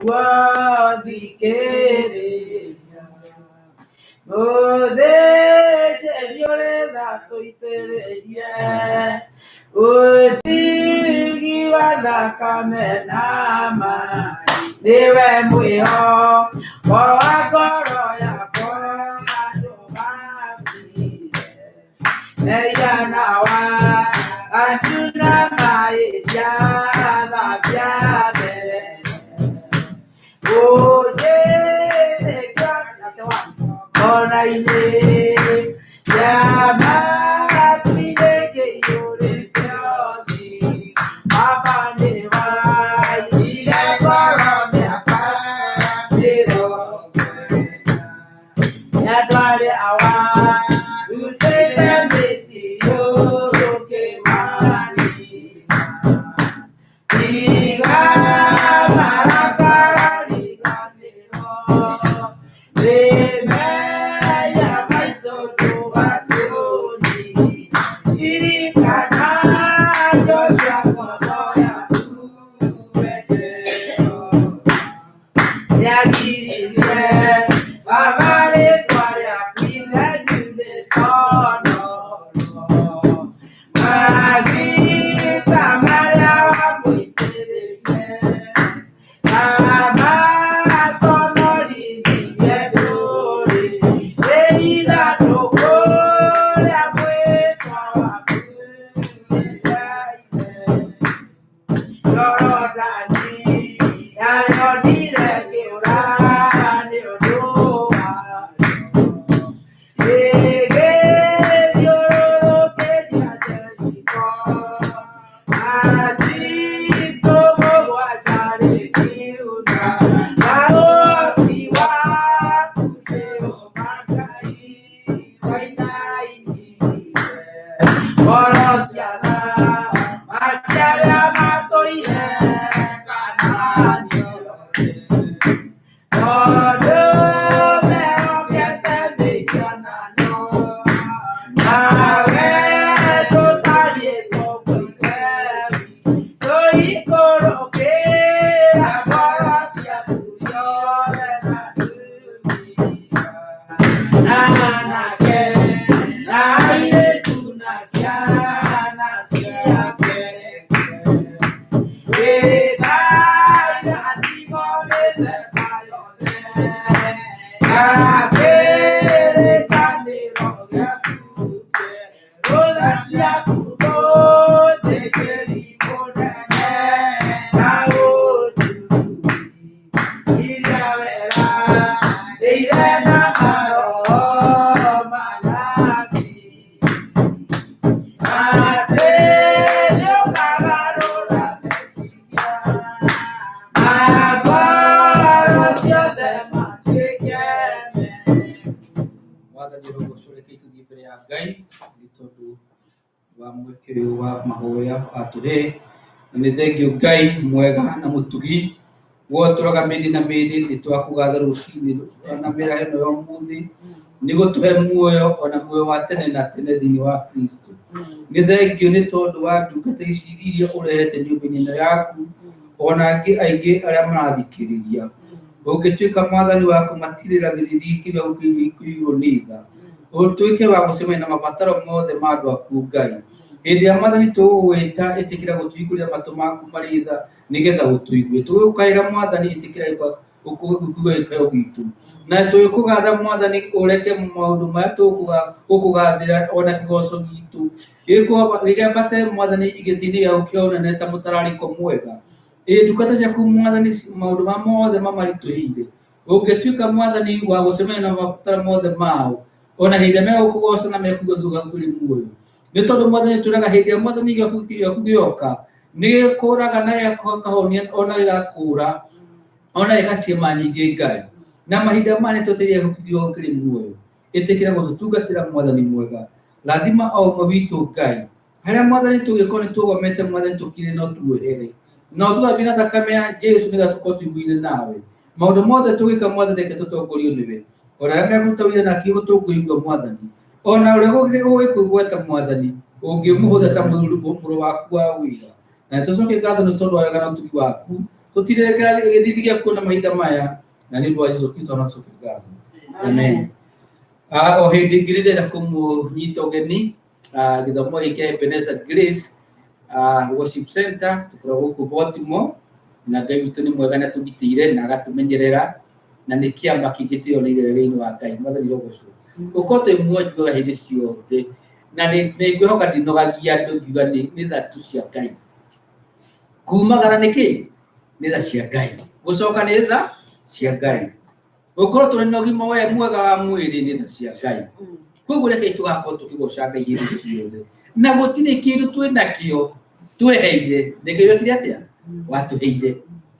Gwathikĩrĩria mũthĩnjĩri ũrĩ tha tũitĩrĩrie ũtigi wa thakame na maĩ nĩwe mwĩhoko wa ngoro yakwa andũ makuire mehia na wa andu na mahĩtia thambia there gũthĩnĩka kona-inĩ ya matu-inĩ kĩiyũrĩte ũthingu Baba nĩwaigire ngoro mĩaka 40 nĩ andũ arĩa warutĩte Misiri ũkĩmanina. Tiga marakara riganĩrwo nĩ mehia maitũ ndũgatũnine. Ririkana Joshua ngombo yaku we Jehova. Nĩagiririe Baba rĩtwa rĩaku itheru rĩconorwo. Maguta marĩa wamũitĩrĩrie Baba aconorithirie ndũrĩrĩ. Ithandũkũ rĩa mwĩtwa waku rĩrĩa itheru. Jorodani yarĩonire kĩũra nĩ ũndũ warĩo. Ĩgĩthiũrũrũkĩria Jeriko matukũ mũgwanja rĩkiuna. Na ũhoti waku Jehova Ngai wainainirie ngoro cia athamaki arĩa matũire Kanaani othe. Tondũ mehokete mĩhianano, nawe ndũtariĩ ta ũmwe Ithe witũ. Tũikũrũkĩra ngoro ciaku ciothe na atumia na anake na airĩtu na ciana ciake. Wĩna irathimo mĩthemba yothe, na kĩrĩkanĩro gĩaku kĩerũ. Tha ciaku mũthĩnjĩri mũnene na ũtugi iria weranĩire na maroho manabii. Atĩ nĩũkagarũra meciria ma ngoro ciothe matuĩke meru. Mwathani ũrogocwo, reke tũthiĩ mbere ya Ngai nĩ tondũ wa mweke ũyũ wa mahoya atũhe. Na nĩ thengiũ Ngai mwega na mũtugi, we ũtũraga mĩndĩ na mĩndĩ, nĩ twakũgatha rũcinĩ na mĩaraho ĩno ya ũmũthĩ nĩ gũtũhe muoyo ona muoyo wa tene na tene thĩinĩ wa Kristo. Nĩ thengiũ nĩ tondũ wa ndungata ici iria ũrehete nyũmba-inĩ ĩno yaku, ona angĩ aingĩ arĩa marathikĩrĩria. Ũngĩtuĩka mwathani wa kũmatirĩra gĩthithi kĩrĩa ũkĩiyũirwo nĩ tha, ũtuĩke wa gũcemania na mabataro mothe ma andũ aku Ngai. Hĩndĩ ĩrĩa mwathani tũgũgwĩta, ĩtĩkĩra gũtũhingũrĩra matũ maku marĩ tha nĩgetha ũtũigue. Tũgĩgũkaĩra mwathani, ĩtĩkĩra gũkua gĩkayo gitũ. Na tũgĩkũgatha mwathani, ũreke maũndũ marĩa tũgũkũgathĩra ona kĩgoco gitũ gĩkĩambate mwathani gĩtĩ-inĩ gĩaku kĩa ũnene ta mũtararĩko mwega. Ĩ ndungata ciaku mwathani, maũndũ ma mothe mamaritũhĩire, ũngĩtuĩka mwathani wa gũcemania na mabataro mothe mao, ona hĩndĩ ĩrĩa megũkũgoca na mekũigua gĩkuũ gĩaku kĩrĩ muoyo. Nĩ tondũ mwathani twĩraga hĩndĩ ĩrĩa mwathani gĩaku gĩaku gĩoka, nĩ gĩkũraga na gĩkahonia ona gĩgakũra ona gĩgaciĩma nyingĩ Ngai. Na mahinda maya nĩ twetereire gĩaku kĩrĩ muoyo. Ĩtĩkĩra gũtũtungatĩra mwathani mwega. Rathima o ũmwe witũ Ngai. Harĩa mwathani tũngĩkorwo nĩ tũgomete mwathani tũkire no tuohere. Na ũtũthambie na thakame ya Jesu nĩgetha tũkorwo tũiguine nawe. Maũndũ mothe tũgĩka mwathani reke tũtongorio nĩwe. Ona arĩa mekũruta wĩra na kiugo tũkũigua mwathani. Ona ũrĩa ũgĩkũgweta mwathani ũngĩmũhũthĩra ta mũrũ waku wa wĩra. Na tũcoke ngatho nĩ tondũ wa wega na ũtugi waku. Tũtirĩ gĩthithi gĩa kuona mahinda maya na nĩ ũndũ wa Jesu Kristo anacokia ngatho. Amen. O hĩndĩ ĩngĩ nĩ ndĩrenda kũmũnyita ũgeni gĩthomo gĩkĩ kĩa Ebenezer Grace Worship Center tũkoragwo gũkũ Baltimore na Ngai witũ nĩ mwega na tũgitĩire na agatũmenyerera na nĩ kĩama kĩngĩ twĩyoneire wega-inĩ wa Ngai. Mwathani rogocwo. Gũkorwo twĩ muoyo njugaga hĩndĩ ciothe na nĩ ngwĩhoka ndinogagia andũ ngiuga nĩ tha tu cia Ngai. Kumagara nĩ kĩ? Nĩ tha cia Ngai. Gũcoka nĩ tha cia Ngai. Gũkorwo tũrĩ na ũgima mwega wa mwĩrĩ nĩ tha cia Ngai. Koguo rekei tũgakorwo tũkĩgoca Ngai hĩndĩ ciothe. Na gũtirĩ kĩndũ twĩ nakĩo tweheire. Nĩ Ngai wekire atĩa? Watũheire.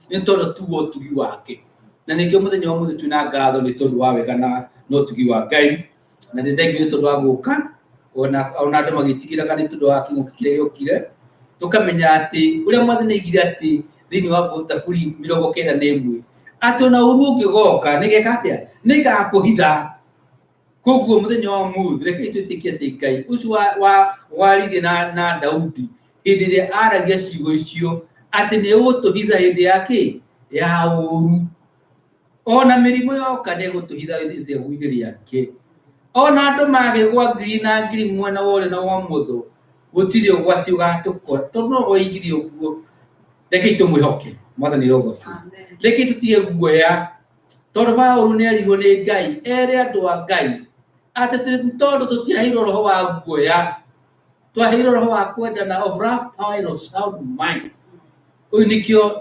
Nĩ tondũ tu wa ũtugi wake. Na nĩkĩo mũthenya wa ũmũthĩ twĩna ngatho nĩ tondũ wa wega na ũtugi wa Ngai. Na nĩ thengiũ nĩ tondũ wa gũka ona andũ magĩtigĩraga nĩ tondũ wa kĩng'ũki kĩrĩa gĩokire. Tũkamenya atĩ ũrĩa Mwathani aigire atĩ thĩinĩ wa Thaburi 91 atĩ ona ũru ũngĩgoka nĩgeka atĩa? Nĩngakũhitha. Koguo mũthenya wa ũmũthĩ rekei twĩtĩkie atĩ Ngai ũcio waririe na Daudi hĩndĩ ĩrĩa aragia ciugo icio atĩ nĩ ũgũtũhitha hĩndĩ ya kĩ? Ya ũru. Ona mĩrimũ yoka nĩ ĩgũtũhitha ithegũ-inĩ rĩake. Ona andũ magĩgwa ngiri na ngiri mwena wa ũrĩo na wa ũmotho gũtirĩ ũgwati ũgatũkora tondũ no woigire ũguo. Rekei tũmwĩhoke Mwathani rogocwo. Rekei tũtige guoya tondũ Paũlũ nĩ erirwo nĩ Ngai ere andũ a Ngai atĩ tondũ tũtiaheirwo roho wa guoya, twaheirwo roho wa kwendana, of love, power and of sound mind. Ũyũ nĩkĩo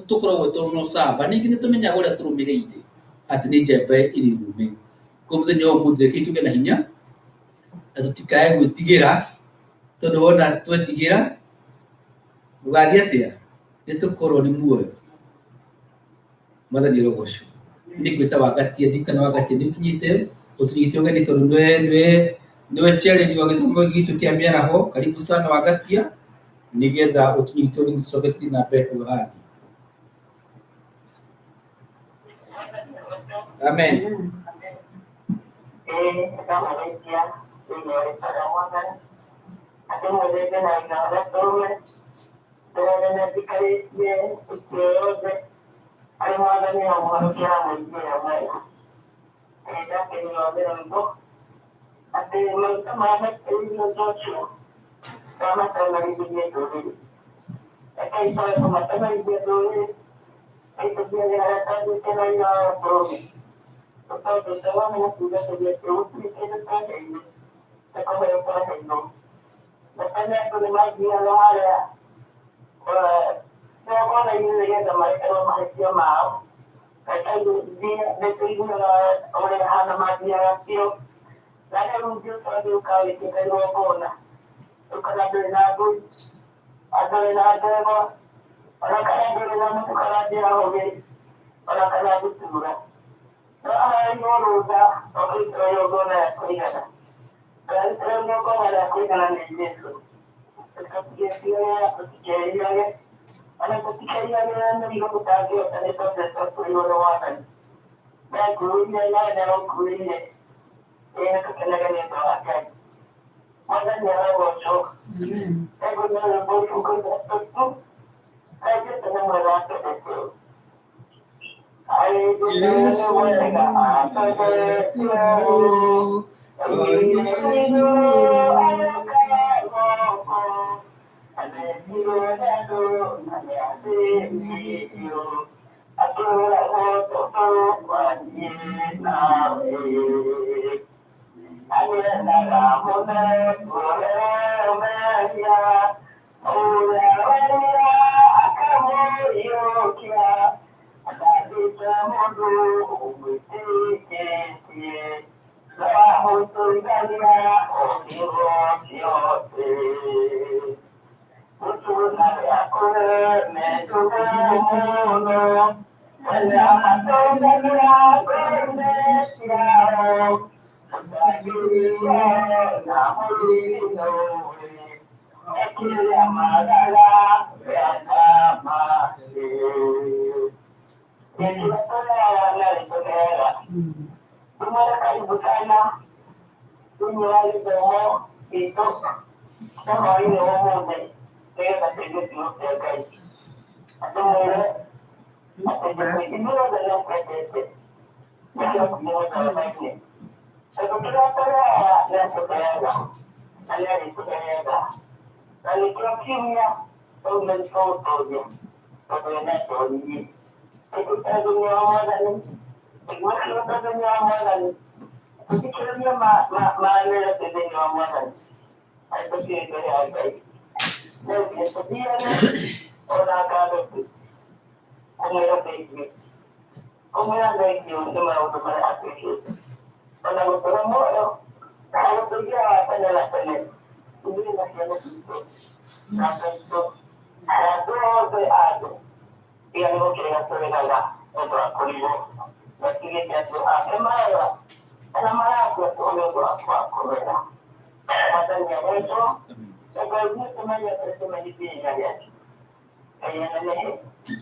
tũkoragwo tũrĩ na ũcamba. Ningĩ nĩ tũmenyaga ũrĩa tũrũmĩrĩire atĩ nĩ njamba ĩrĩ rume. Koguo mũthenya wa ũmũthĩ rekei tũgĩe na hinya na tũtikae gwĩtigĩra tondũ wona twetigĩra gũgathiĩ atĩa? Nĩ tũkorwo nĩ muoyo. Mwathani rogocwo. Nĩ ngwĩta Wangatia, ndikana Wangatia nĩ ũkinyĩte ũtũnyite ũgeni tondũ nĩwe chairlady wa gĩthomo gitũ kĩa mĩaraho. Karibu sana Wangatia, nĩgetha ũtũnyite ũgeni tũcoke tũthiĩ na mbere kũu hangĩ. Amen.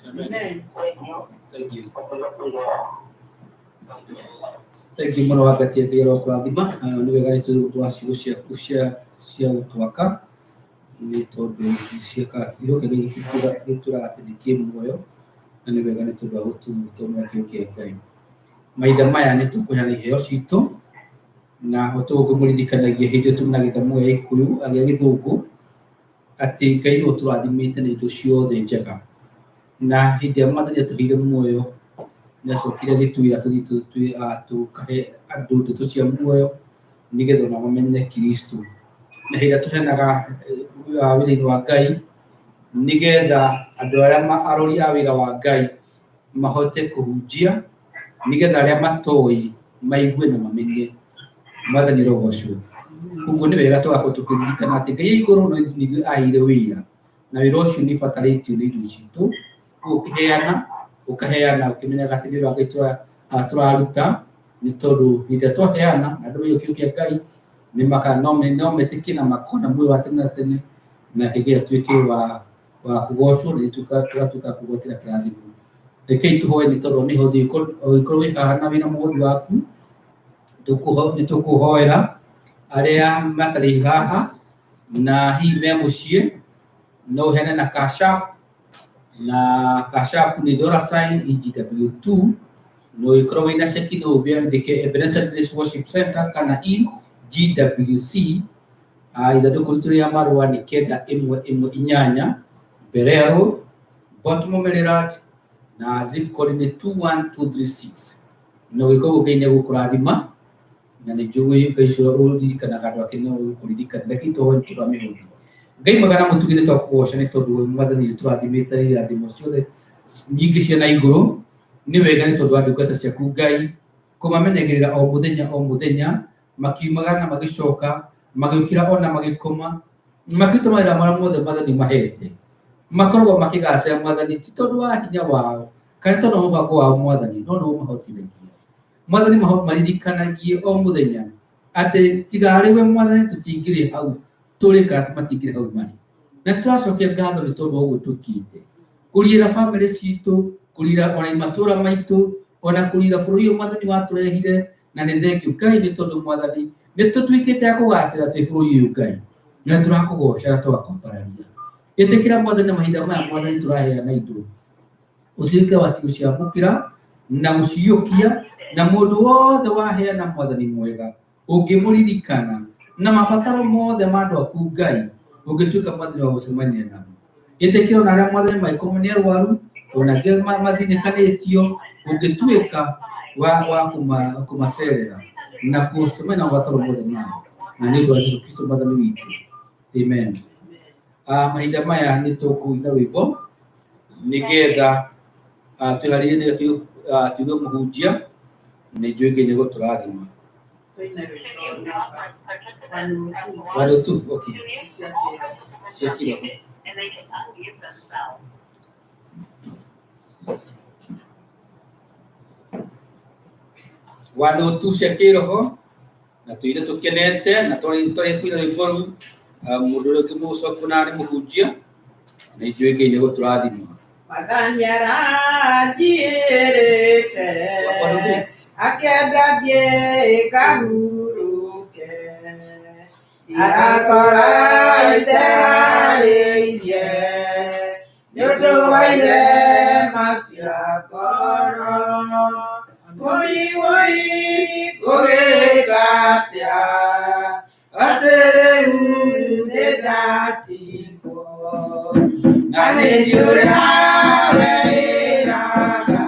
Amen. Thank you. Thank you mũno wakati Ngai arokũrathima. Nĩ wega nĩ tondũ wa ciugo ciaku cia gũtwaka nĩ tondũ ciĩkaga kiugo kĩa Ngai gĩtũraga atĩ nĩ kĩ muoyo na nĩ wega nĩ tondũ wa gũtũthomera kiugo kĩa Ngai. Mahinda maya nĩ tũkũheana iheo citũ na ũtũgũ ngũmũririkanagia hĩndĩ ĩyo tumana gĩthomo gĩa Gĩkũyũ gĩa Gĩthũngũ atĩ Ngai nĩwe ũtũrathimĩte na indo ciothe njega na hĩndĩ ĩrĩa Mwathani atũheire muoyo nĩacokire agĩtwĩra tũthiĩ tũkahe andũ ndeto cia muoyo nĩgetha ona mamenye Kristo. Na hĩndĩ ĩrĩa tũheanaga wĩra-inĩ wa Ngai nĩgetha andũ arĩa arori a wĩra wa Ngai mahote kũhunjia nĩgetha arĩa matoĩ maigue na mamenye. Mwathani arogocwo. Koguo nĩ wega tũgakorwo tũkĩririkana atĩ Ngai e igũrũ no nĩ ithuĩ aheire wĩra na wĩra ũcio nĩ ũbatarĩtio nĩ indo citũ. Koguo ũkĩheana ũkaheana ũkĩmenyaga atĩ nĩ wĩra wa Ngai tũraruta nĩ tondũ hĩndĩ ĩrĩa twaheana na andũ maigua kiugo kĩa Ngai no metĩkie na makona muoyo wa tene na tene nake Ngai atuĩke wa kũgocwo na ithuĩ tũgatuĩka a kũgwatĩra kĩrathimo. Rekei tũhoe nĩ tondũ wa mĩhothi ũngĩkorwo wĩ haha na wĩna mũhothi waku nĩ tũkũhoera arĩa matarĩ haha na hihi me mũciĩ no ũheane na Cash App na Cash App nĩ dollar sign EGW2 no ũngĩkorwo wĩna ceki no ũmĩandĩke Ebenezer Grace Worship Center kana EGWC. Ithandũkũ ritũ rĩa marũa nĩ 9118 Berea Road, Baltimore, Maryland na zip code nĩ 21236. Na ũgĩka ũguo Ngai nĩ egũkũrathima na nĩ njũĩ Ngai ũcio ũririkanaga andũ ake no ũkũririkana. Rekei tũhoe nĩ tondũ wa mĩhothi. Ngai mwega na mũtugi nĩ twakũgoca nĩ tondũ we Mwathani nĩ tũrathimĩte na irathimo ciothe nyingĩ cia na igũrũ. Nĩ wega nĩ tondũ wa ndungata ciaku Ngai kũmamenyagĩrĩra o mũthenya o mũthenya makiumagara na magĩcoka magĩũkĩra ona magĩkoma makĩruta mawĩra marĩa mothe Mwathani ũmahete makoragwo makĩgacĩra Mwathani ti tondũ wa hinya wao kana tondũ wa mũbango wao Mwathani no nĩwe ũmahotithagia. Mwathani maririkanagie o mũthenya atĩ tiga arĩ we Mwathani tũtingĩrĩ hau tũrĩ kana matingĩrĩ hau marĩ. Na tũracokia ngatho nĩ tondũ wa ũguo twĩkĩte kũriĩra bamĩrĩ citũ kũriĩra ona matũra maitũ ona kũriĩra bũrũri ũyũ Mwathani watũrehire na nĩ thengiũ Ngai nĩ tondũ Mwathani nĩ tũtuĩkĩte a kũgacĩra twĩ bũrũri ũyũ Ngai na nĩ tũrakũgoca na tũgakwambararia. Ĩtĩkĩra Mwathani na mahinda maya Mwathani tũraheana indo ũtuĩke wa gũciamũkĩra na gũciyũkia na mũndũ wothe waheana Mwathani mwega ũngĩmũririkana na mabataro mothe ma andũ aku Ngai ũngĩtuĩka Mwathani wa gũcemania namo. Ĩtĩkĩra ona arĩa Mwathani mangĩkorwo nĩ arwaru ona angĩ mathĩnĩkanĩtio ũngĩtuĩka wa kũmacerera na gũcemania na mabataro mothe mao na nĩ ũndũ wa Jesu Kristo Mwathani witũ. Amen. Mahinda maya nĩ tũkũina rwĩmbo nĩgetha twĩharĩrie nĩgetha tuigue mũhunjia nĩ njũĩ Ngai nĩ egũtũrathima. 102, okay. Cia kĩroho. 102 cia kĩroho na tũine tũkenete na twarĩ kũina rwĩmbo rũu mũndũ ũrĩa ũngĩmũcoka na nĩ mũhunjia na njũĩ Ngai nĩ egũtũrathima. Mwathani aranjĩrĩte akĩenda thiĩ ngahurũke Arakora iteharĩirie nĩ ũndũ Irema cia ngoro. Woi woi ngũgĩka atĩa atĩ rĩu nĩndatigwo na nĩ niĩ ũrĩa werĩraga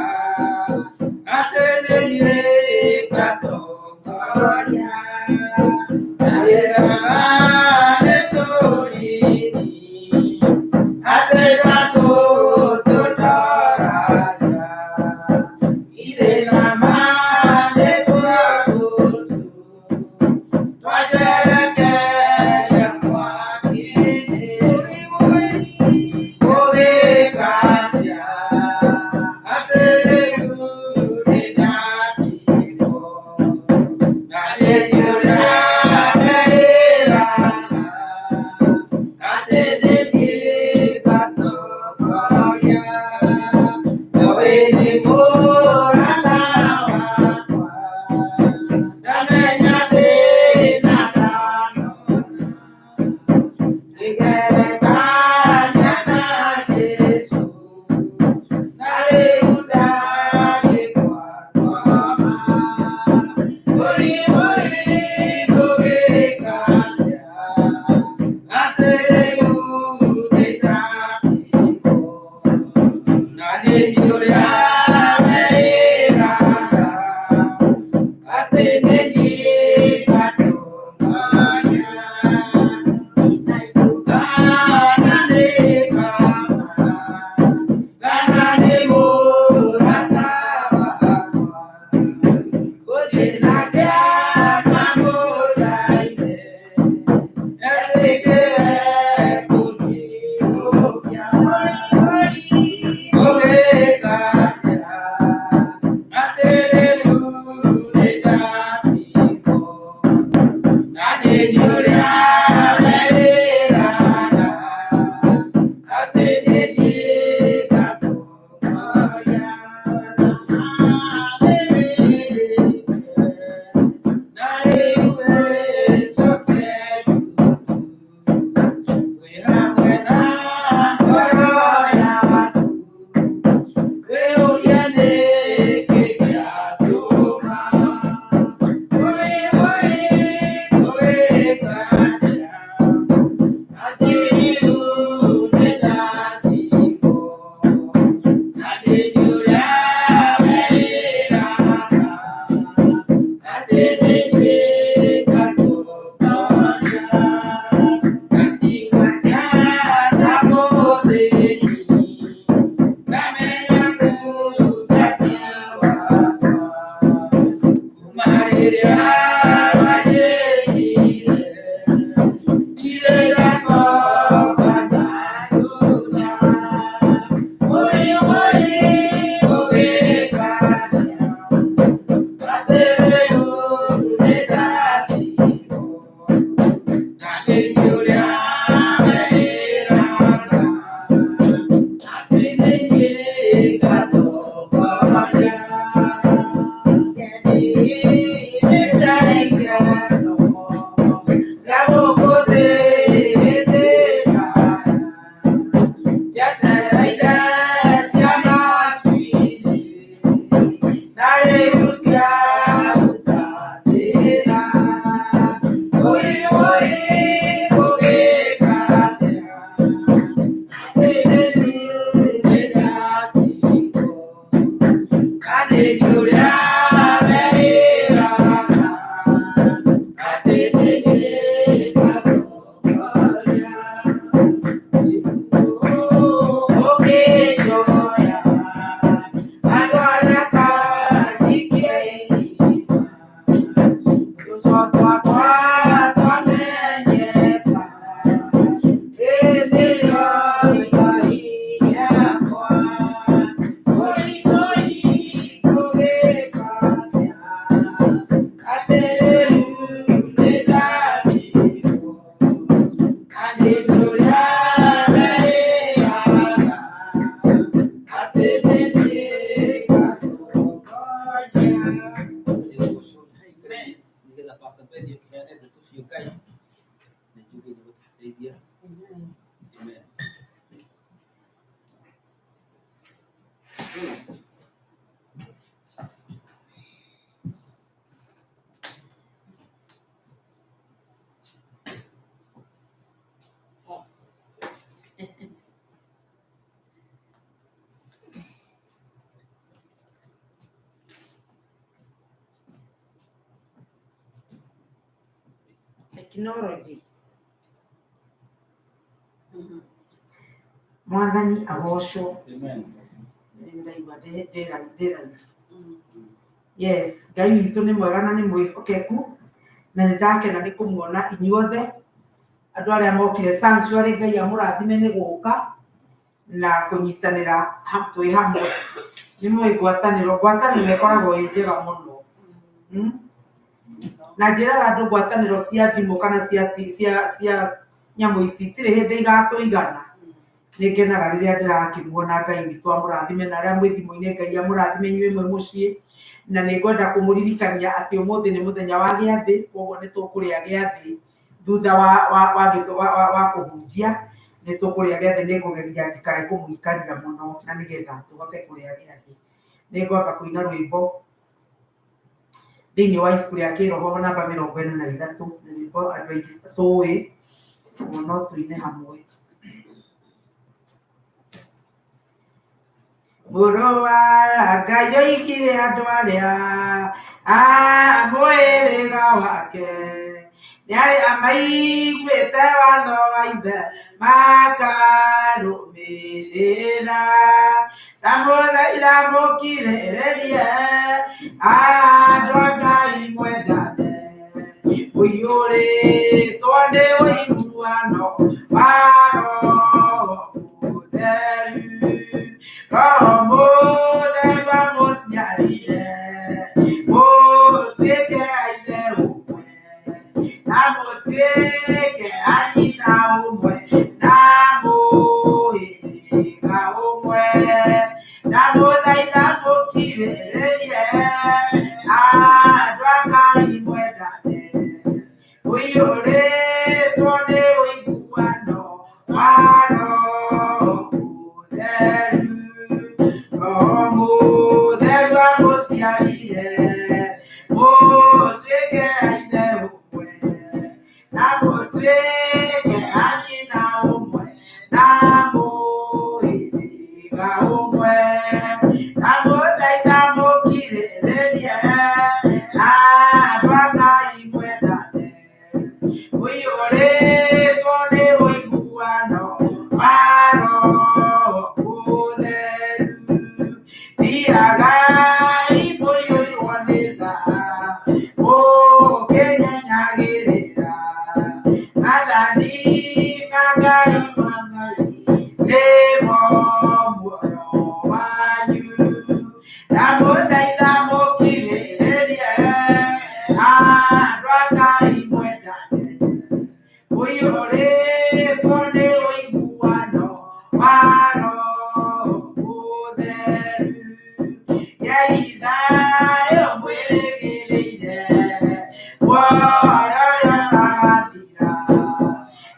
atĩ nĩ niĩ ngatongoria na nĩ tũnini atĩ gatũtũtoragia irĩ na ma nĩ tũtũtũ twajerekeria mwaki-inĩ ũgĩka atĩa atĩ rĩu nĩndatigwo na nĩ niĩ ũrĩa werĩraga atĩ nĩ niĩ ngatongoria nawe nĩ mũrata wakwa ndamenya thĩna ndanona ngĩgerekania na Jesũ na rĩu ndagĩkwa ngoma. Wũi wũi ngũgĩka atĩa atĩ rĩu nĩndatigwo na nĩ niĩ ũrĩa werĩraga atĩ nĩ niĩ ngatongoria kana nĩ baba kana nĩ mũrata wakwa gũthiĩ nake akamũthaithe etĩkĩre kũnjĩũkia ngũgĩka atĩa atĩ rĩu nĩndatigwo na nĩ niĩ ũrĩa werĩraga atĩ nĩ niĩ ngatongoria na rĩu wĩcoke wĩ hamwe na ngoro yaku wĩũrie nĩkĩ gĩatũma wũi wũi ngũgĩka atĩa atĩ rĩu nĩndatigwo na nĩ niĩ ũrĩa werĩraga atĩ nĩ niĩ ngatongoria ngatigwo atĩa ta mũthĩni ndamenya kũngati wakwa kuma rĩrĩa wanjĩtire ndirĩ ndacoka na thutha. Wũi wũi ngũgĩka atĩa atĩ rĩu nĩndatigwo na nĩ niĩ ũrĩa werĩraga atĩ nĩ niĩ ngatongoria Nĩgetha Pastor Betty akĩheane ndeto cia Ngai na njuge nĩ gũtũteithia. Amen. Tekinoronjĩ. Mwathani agocwo. Amen. Nĩ ndaigua ndĩ live. Yes, Ngai witũ nĩ mwega na nĩ mwĩhokeku, na nĩ ndakena nĩ kũmuona inyuothe andũ arĩa mokire sanctuary. Ngai amũrathime nĩ gũka na kũnyitanĩra twĩ hamwe. Nĩ mũĩ ngwatanĩro, ngwatanĩro ĩkoragwo ĩ njega mũno. Na njĩraga andũ ngwatanĩro cia thimũ kana cia nyamũ ici itirĩ hĩndĩ igatũigana. Nĩ ngenaga rĩrĩa ndĩrakĩmuona. Ngai witũ amũrathime, na arĩa mwĩ thimũ-inĩ, Ngai amũrathime inyuĩ mwĩ mũciĩ. Na nĩ ngwenda kũmũririkania atĩ ũmũthĩ nĩ mũthenya wa gĩathĩ, koguo nĩ tũkũrĩa gĩathĩ thutha wa kũhunjia. Nĩ tũkũrĩa gĩathĩ. Nĩ ngũgeria ndikae kũmũikaria mũno na nĩgetha tũhote kũrĩa gĩathĩ. Nĩ ngwamba kũina rwĩmbo thĩinĩ wa ibuku rĩa kĩroho namba 43. Nĩ rwĩmbo andũ aingĩ tũĩ, ũguo no tũine hamwe. Mũrũ wa Ngai oigire andũ arĩa a mũhĩrĩga wake nĩ arĩa maiguĩte watho wa ithe makarũmĩrĩra. Ndamũthaitha mũkirĩrĩrie, andũ a Ngai, mwendane, mũiyũrĩtwo nĩ ũiguano wa Roho Mũtheru. Roho Mũtheru amũciarire mũtuĩke a ithe ũmwe, na mũtuĩke a nyina ũmwe, na mũhĩrĩga ũmwe. Ndamũthaitha mũkirĩrĩrie, andũ a Ngai, mwendane, mũiyũrĩtwo nĩ ũiguano wa Roho Mũtheru. Roho Mũtheru amũciarire mũtuĩke a ithe ũmwe, na mũtuĩke a nyina ũmwe, na mũhĩrĩga ũmwe. Ndamũthaitha mũkirĩrĩrie, andũ a Ngai, mwendane, mũiyũrĩtwo nĩ ũiguano wa Roho Mũtheru. Thiagai mũiyũirwo nĩ tha, mũkĩmenyagĩrĩra maathani ma Ngai. Nĩmo muoyo wanyu. Ndamũthaitha mũkirĩrĩrie, andũ a Ngai, mwendane, mũiyũrĩtwo nĩ ũiguano wa Roho Mũtheru. Geithayũ mwĩrĩgĩrĩire muoyo ũrĩa ũtagathira,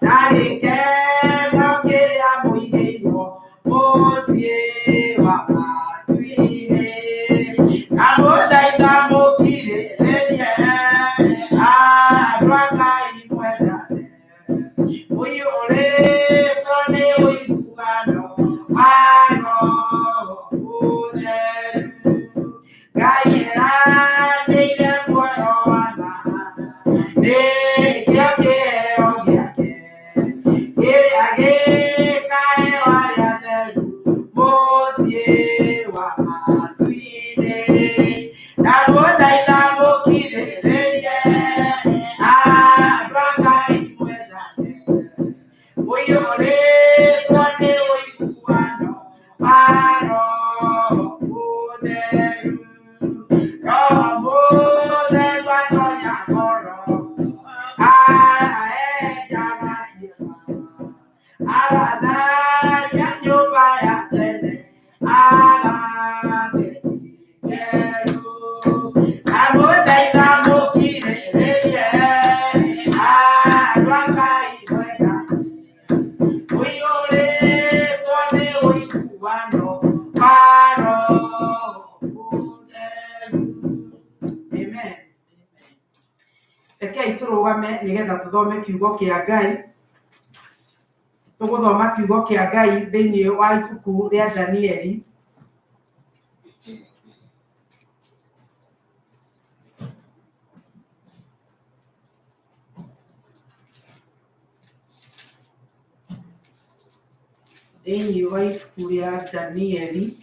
na gĩkeno kĩrĩa mũigĩirwo mũciĩ wa matu-inĩ. Ndamũthaitha mũkirĩrĩrie, andũ a Ngai, mwendane, mũiyũrĩtwo nĩ ũiguano wa Roho Mũtheru. Ngai eranĩire muoyo wa ma, nĩkĩo kĩheo gĩake kĩrĩa gĩkaheo arĩa atheru mũciĩ wa matu-inĩ. Ndamũthaitha mũkirĩrĩrie, andũ a Ngai, mwendane, mũiyũrĩtwo nĩ ũiguano wa Roho Mũtheru. Roho Mũtheru atonya ngoro, aenjaga ciĩga, agatharia nyũmba ya tene, agake njerũ. Ndamũthaitha mũkirĩrĩrie, andũ a Ngai, mwendane, mũiyũrĩtwo nĩ ũiguano wa Roho Mũtheru. Amen. Rekei tũrũgame nĩgetha tũthome kiugo kĩa Ngai. Tũgũthoma kiugo kĩa Ngai thĩinĩ wa ibuku rĩa Danieli. Thĩinĩ wa ibuku rĩa Danieli,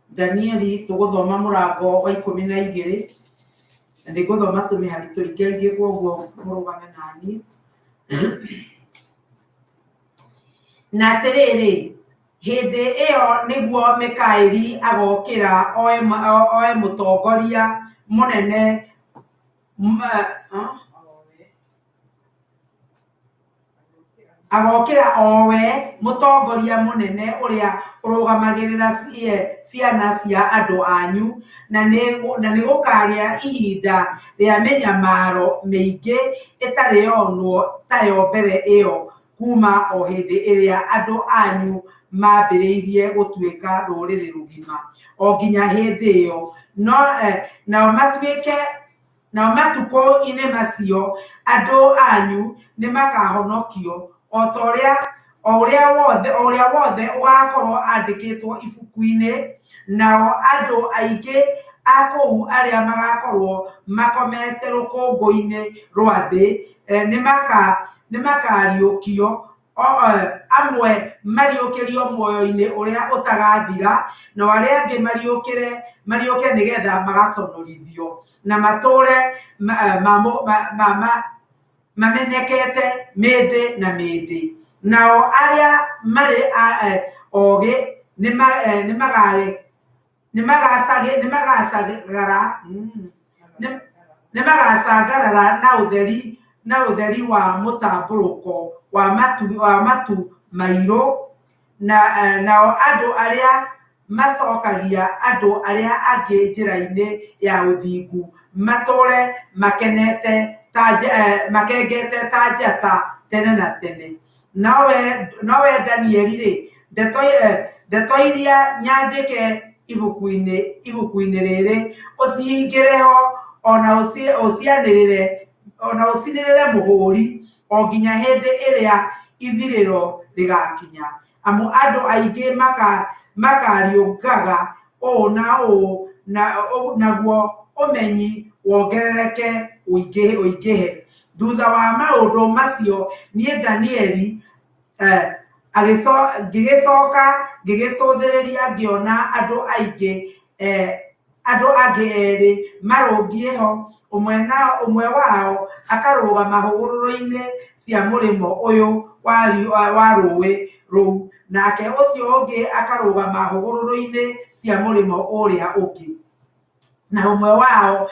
Danieli tũgũthoma mũrango wa 12, na nĩ ngũthoma tũmĩhari tũingaingĩ, koguo mũrũgame naniĩ. Na atĩrĩrĩ, hĩndĩ ĩyo nĩguo Mikaeli agokĩra oe mũtongoria mũnene agokĩra owe mũtongoria mũnene ũrĩa ũrũgamagĩrĩra ciana cia andũ anyu, na nĩ gũkagĩa ihinda rĩa mĩnyamaro mĩingĩ ĩtarĩ yonwo tayo mbere ĩyo kuma o hĩndĩ ĩrĩa andũ anyu mambĩrĩirie gũtuĩka rũrĩrĩ rũgima o nginya hĩndĩ ĩyo. No nao matuĩke nao matukũ-inĩ macio andũ anyu nĩ makahonokio, o ta ũrĩa o ũrĩa wothe ũgakorwo andĩkĩtwo ibuku-inĩ, nao andũ aingĩ a kũu arĩa magakorwo makomete rũkũngũ-inĩ rwa thĩ nĩ makariũkio, amwe mariũkĩrio muoyo-inĩ ũrĩa ũtagathira, nao arĩa angĩ mariũke nĩgetha magaconorithio na matũre mamenekete mĩndĩ na mĩndĩ. Nao arĩa marĩ ogĩ nĩmagacangarara na ũtheri wa mũtambũrũko wa matu mairũ, nao andũ arĩa macokagia andũ arĩa angĩ njĩra-inĩ ya ũthingu matũre makenete makengete ta njata tene na tene. Nowe Danieli-rĩ, ndeto iria nyandĩke ibuku-inĩ rĩrĩ ũcihingĩre ho, ona ũcinĩrĩre mũhũri o nginya hĩndĩ ĩrĩa ithirĩro rĩgakinya. Amu andũ aingĩ makariũngaga ũũ na ũũ, naguo ũmenyi wongerereke ũingĩhe. Thutha wa maũndũ macio niĩ Danieli ngĩgĩcoka ngĩgĩcũthĩrĩria, ngĩona andũ angĩ erĩ marũngiĩ ho, ũmwe wao akarũgama hũgũrũrũ-inĩ cia mũrĩmo ũyũ wa rũũĩ rũu, nake ũcio ũngĩ akarũgama hũgũrũrũ-inĩ cia mũrĩmo ũrĩa ũngĩ. Na ũmwe wao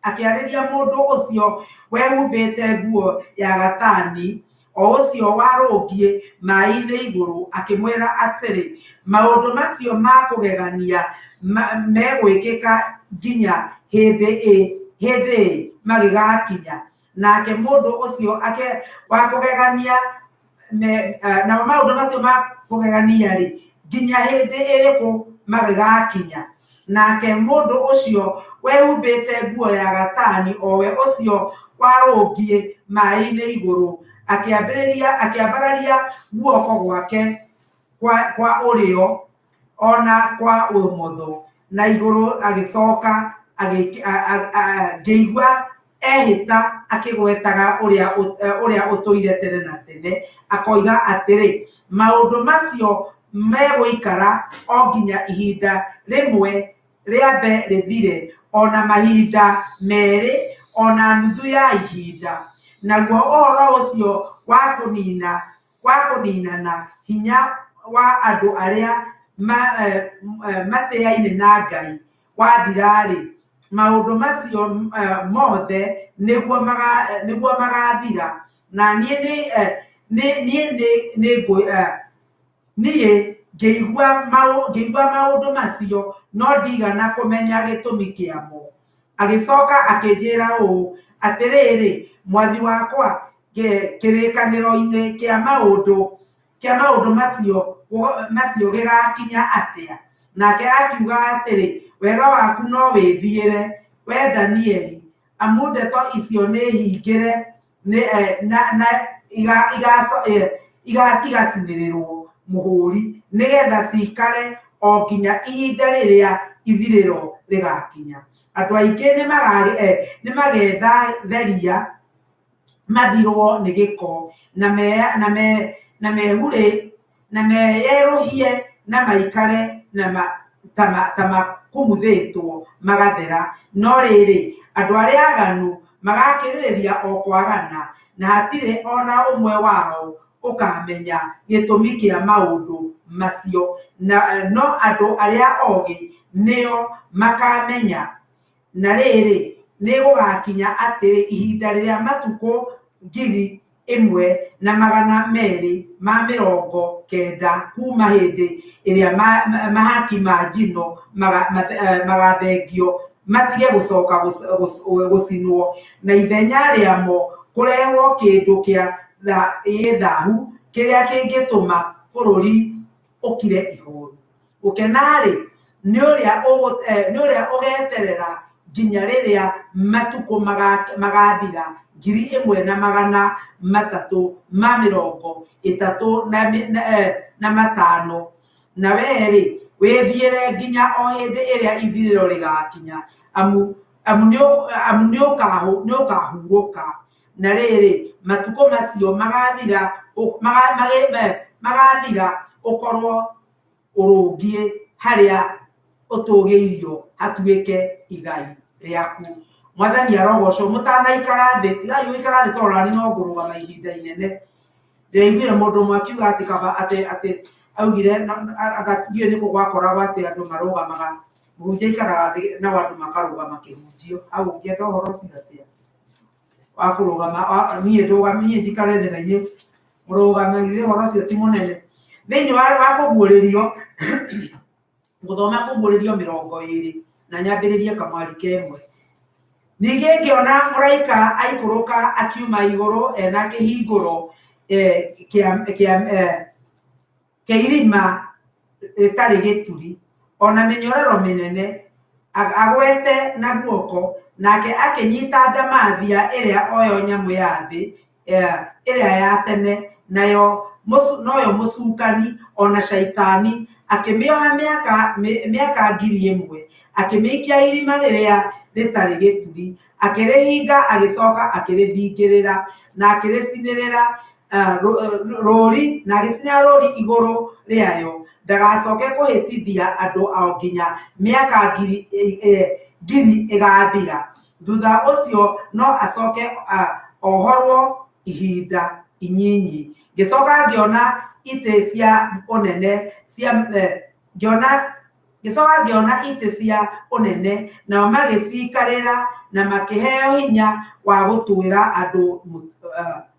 akĩarĩria mũndũ ũcio wehumbĩte nguo ya gatani, o ũcio warũngiĩ maĩ-inĩ igũrũ, akĩmwĩra atĩrĩ, maũndũ macio ma kũgegania megwĩkĩka nginya hĩndĩ ĩ magĩgakinya. Nake mũndũ ũcio wa kũgegania nao maũndũ macio ma kũgegania-rĩ, nginya hĩndĩ ĩrĩkũ magĩgakinya. Nake mũndũ ũcio wehumbĩte nguo ya gatani, o we ũcio warũngiĩ maĩ-inĩ igũrũ, akĩambararia guoko gwake kwa ũrĩo ona kwa ũmotho na igũrũ, agĩcoka ngĩigua ehĩta akĩgwetaga ũrĩa ũtũire tene na tene, akoiga atĩrĩ, maũndũ macio megũikara o nginya ihinda rĩmwe rĩambe rĩthire, ona mahinda merĩ, ona nuthu ya ihinda. Naguo ũhoro ũcio wa kũninana hinya wa andũ arĩa matĩaine na Ngai wathira-rĩ, maũndũ macio mothe nĩguo magathira. Na niĩ ngĩigua maũndũ macio, no ndigana kũmenya gĩtũmi kĩamo. Agĩcoka akĩnjĩra ũũ, atĩrĩrĩ, mwathi wakwa, kĩrĩkanĩro-inĩ kĩa maũndũ macio gĩgakinya atĩa? Nake akiuga atĩrĩ, wega waku no wĩthiĩre, we Danieli, amu ndeto icio nĩ hingĩre na igacinĩrĩrwo mũhũri, nĩgetha cikare o nginya ihinda rĩrĩa ithirĩro rĩgakinya. Andũ aingĩ nĩmagetheria Mathirwo nĩ gĩko na me na me na mehurĩ na meyerũhie na maikare na ma, ta, ma, ta makumuthĩtwo magathera. No rĩrĩ, andũ arĩa aganu magakĩrĩrĩria o kwagana, na hatirĩ ona ũmwe wao ũkamenya gĩtũmi kĩa maũndũ macio. Na, no andũ arĩa ogĩ nĩo makamenya. Na rĩrĩ, nĩ gũgakinya atĩrĩ, ihinda rĩrĩa matukũ 1290 kuuma hĩndĩ ĩrĩa mahaki ma njino magathengio matige gũcoka gũcinwo, na ithenya rĩamo kũrehwo kĩndũ kĩa gĩthahu kĩrĩa kĩngĩtũma bũrũri ũkire ihoru. Gũkena-rĩ, nĩ ũrĩa ũgeterera nginya rĩrĩa matukũ magathira 1335, na wee-rĩ, wĩthiĩre nginya o hĩndĩ ĩrĩa ithirĩro rĩgakinya, amu nĩ ũkahurũka. Na rĩrĩ, matukũ macio magathira ũkorwo ũrũngiĩ harĩa ũtũgĩirio hatuĩke igai rĩaku. Mwathani arogocwo. Mũtanaikara thĩ, tigai gũikara thĩ tondũ nani no ngũrũgama ihinda inene. Ndĩraiguire mũndũ ũmwe akiuga atĩ kaba atĩ atĩ augire anga ndiũĩ nĩkũ gwakoragwo atĩ andũ marũgamaga, mũhunjia aikaraga thĩ nao andũ makarũgama kĩhunjio. Hau ũngĩenda ũhoro ũcio atĩa? Wa kũrũgama, niĩ ndũgame, niĩ njikare thĩ na inyuĩ mũrũgame, githĩ ũhoro ũcio ti mũnene? Thĩinĩ wa kũguũrĩrio, gũthoma kũguũrĩrio 20 na nyambĩrĩrie kamwari kemwe. Ningĩ ngĩona mũraika aikũrũka akiuma igũrũ ena kĩhingũro kĩa irima rĩtarĩ gĩturi, ona mĩnyororo mĩnene, agwete na guoko, nake akĩnyita ndamathia ĩrĩa oyo nyamũ ya thĩ ĩrĩa ya tene, nayo noyo mũcukani ona caitani, akĩmĩoha mĩaka 1000, akĩmĩikia irima rĩrĩa rĩtarĩ gĩturi, akĩrĩhinga, agĩcoka akĩrĩthingĩrĩra, na akĩrĩcinĩrĩra rũri, na agĩcinĩrĩra rũri igũrũ rĩayo, ndagacoke kũhĩtithia andũ ao nginya mĩaka 1000 ĩgathira. Thutha ũcio no acoke ohorwo ihinda inyinyi. Ngĩcoka ngĩona itĩ cia ũnene cia ngĩona ngĩcoka ngĩona itĩ cia ũnene, nao magĩcikarĩra na makĩheo hinya wa gũtuĩra andũ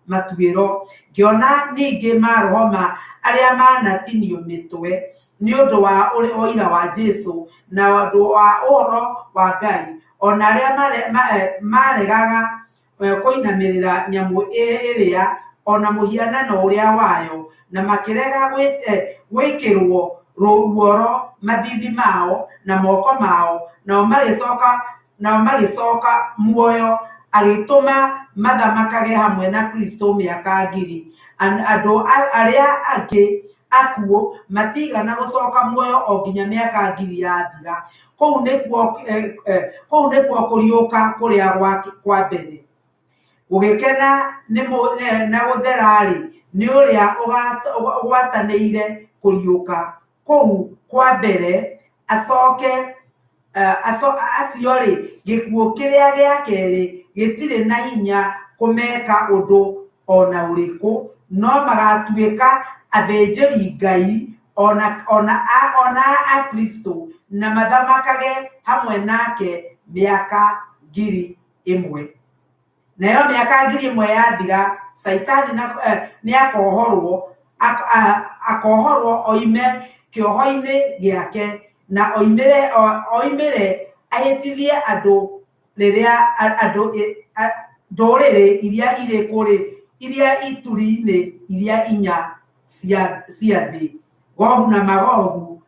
matuĩro. Ngĩona ningĩ maroho ma arĩa manatinio mĩtwe nĩ ũndũ wa ũira wa Jesu na ũndũ wa ũhoro wa Ngai, ona arĩa maregaga kũinamĩrĩra nyamũ ĩrĩa ona mũhianano ũrĩa wayo, na makĩrega gwĩkĩrwo ruoro mathiithi mao na moko mao, nao magĩcoka muoyo, agĩtũma mathamakage hamwe na Kristo mĩaka 1000. Andũ arĩa angĩ akuũ matigana gũcoka muoyo o nginya mĩaka 1000 yathira. Kũu nĩkuo kũriũka kũrĩa kwa mbere. Gũgĩkena na gũthera-rĩ, nĩ ũrĩa ũgwatanĩire kũriũka kũu kwa mbere, acoke acio-rĩ, gĩkuũ kĩrĩa gĩa kerĩ gĩtirĩ na hinya kũmeka ũndũ ona ũrĩkũ, no magatuĩka athĩnjĩri Ngai ona a Kristo, na mathamakage hamwe nake mĩaka 1000. Nayo mĩaka 1000 yathira, Caitani nĩ akohorwo oime kĩoho-inĩ gĩake, na oimĩre ahĩtithie andũ rĩrĩa andũ ndũrĩrĩ iria irĩ kũrĩ iria ituri-inĩ iria inya cia thĩ, Gogu na Magogu,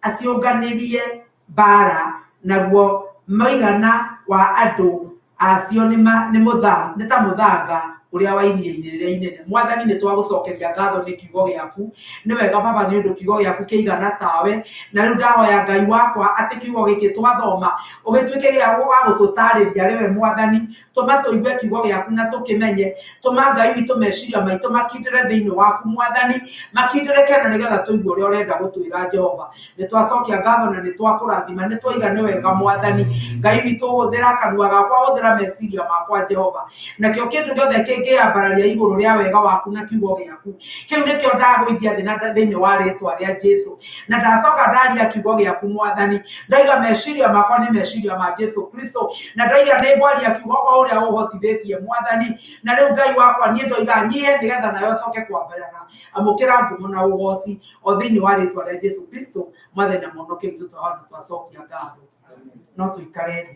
aciũnganĩrie mbara, naguo mũigana wa andũ acio nĩ ta mũthanga Ũrĩa wa iria-inĩ rĩrĩa inene. Mwathani, nĩ twagũcokeria ngatho nĩ kiugo gĩaku. Nĩ wega Baba, nĩ ũndũ kiugo gĩaku kĩigana tawe. Na rĩu ndahoya Ngai wakwa atĩ kiugo gĩkĩ twathoma ũgĩtuĩke gĩa wa gũtũtarĩria rĩwe Mwathani. Tũma tũigue kiugo gĩaku na tũkĩmenye. Tũma Ngai witũ meciria maitũ makindĩre thĩinĩ waku Mwathani, makindĩrĩke na nĩgetha tũigue ũrĩa ũrenda gũtwĩra Jehova. Nĩ twacokia ngatho na nĩ twakũrathima, nĩ twaiga nĩ wega Mwathani. Ngai witũ, hũthĩra kanua gakwa, hũthĩra meciria makwa Jehova. Nakĩo kĩndũ gĩothe kĩngĩambararia igũrũ rĩa wega waku na kiugo gĩaku, kĩu nĩkĩo ndagũithia thĩ na thĩinĩ wa rĩtwa rĩa Jesu. Na ndacoka ndaria kiugo gĩaku Mwathani, ndaiga meciria makwa nĩ meciria ma Jesu Kristo, na ndoiga nĩ ngwaria kiugo o ũrĩa ũhotithĩtie Mwathani. Na rĩu Ngai wakwa, niĩ ndoiga nyihe nĩgetha nawe ũcoke kwambarara. Amũkĩra ngumo na ũgoci o thĩinĩ wa rĩtwa rĩa Jesu Kristo, Mwathani na Mũhonokia witũ, twahoya na twacokia ngatho. No tũikare thĩ.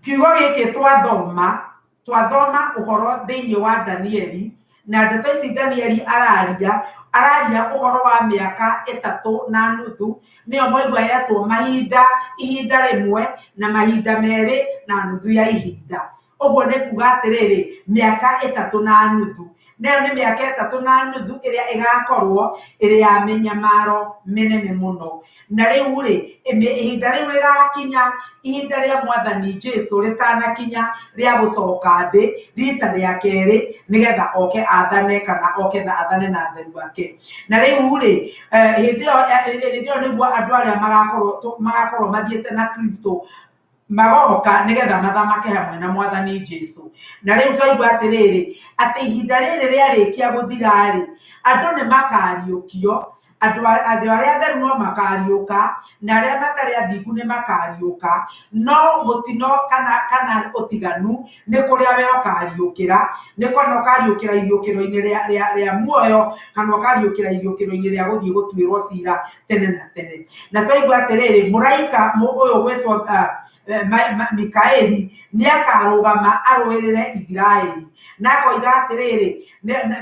Kiugo gĩkĩ twathoma, twathoma ũhoro thĩinĩ wa Danieli, na ndeto ici Danieli araria, araria ũhoro wa mĩaka ĩtatũ na nuthu, nĩyo mwaigua yetwo mahinda, ihinda rĩmwe na mahinda merĩ na nuthu ya ihinda. Ũguo nĩ kuga atĩrĩrĩ, mĩaka ĩtatũ na nuthu. Nayo nĩ mĩaka ĩtatũ na nuthu ĩrĩa ĩgakorwo ĩrĩ ya mĩnyamaro mĩnene mũno. Na rĩu rĩ, ihinda rĩu rĩgakinya, ihinda rĩa Mwathani Jesu rĩtanakinya rĩa gũcoka thĩ rita rĩa kerĩ, nĩgetha oke athane kana oke na athane na atheru ake. Na rĩu rĩ, hĩndĩ ĩyo nĩguo andũ arĩa magakorwo mathiĩte na Kristo magoka nĩgetha mathamake hamwe na Mwathani Jesu. Na rĩu twaigua atĩrĩrĩ, atĩ ihinda rĩrĩ rĩarĩkia gũthira-rĩ, andũ nĩ makariũkio, andũ arĩa atheru no makariũka, na arĩa matarĩ athingu nĩ makariũka, no mũtino kana ũtiganu nĩ kũrĩa we ũkariũkĩra, nĩ kana ũkariũkĩra iriũkĩro-inĩ rĩa muoyo, kana ũkariũkĩra iriũkĩro-inĩ rĩa gũthiĩ gũtuĩrwo cira tene na tene. Na twaigua atĩrĩrĩ, mũraika ũyũ gwĩtwo Mikaeli nĩ akarũgama arũĩrĩre Isiraeli. Na akoiga atĩrĩrĩ,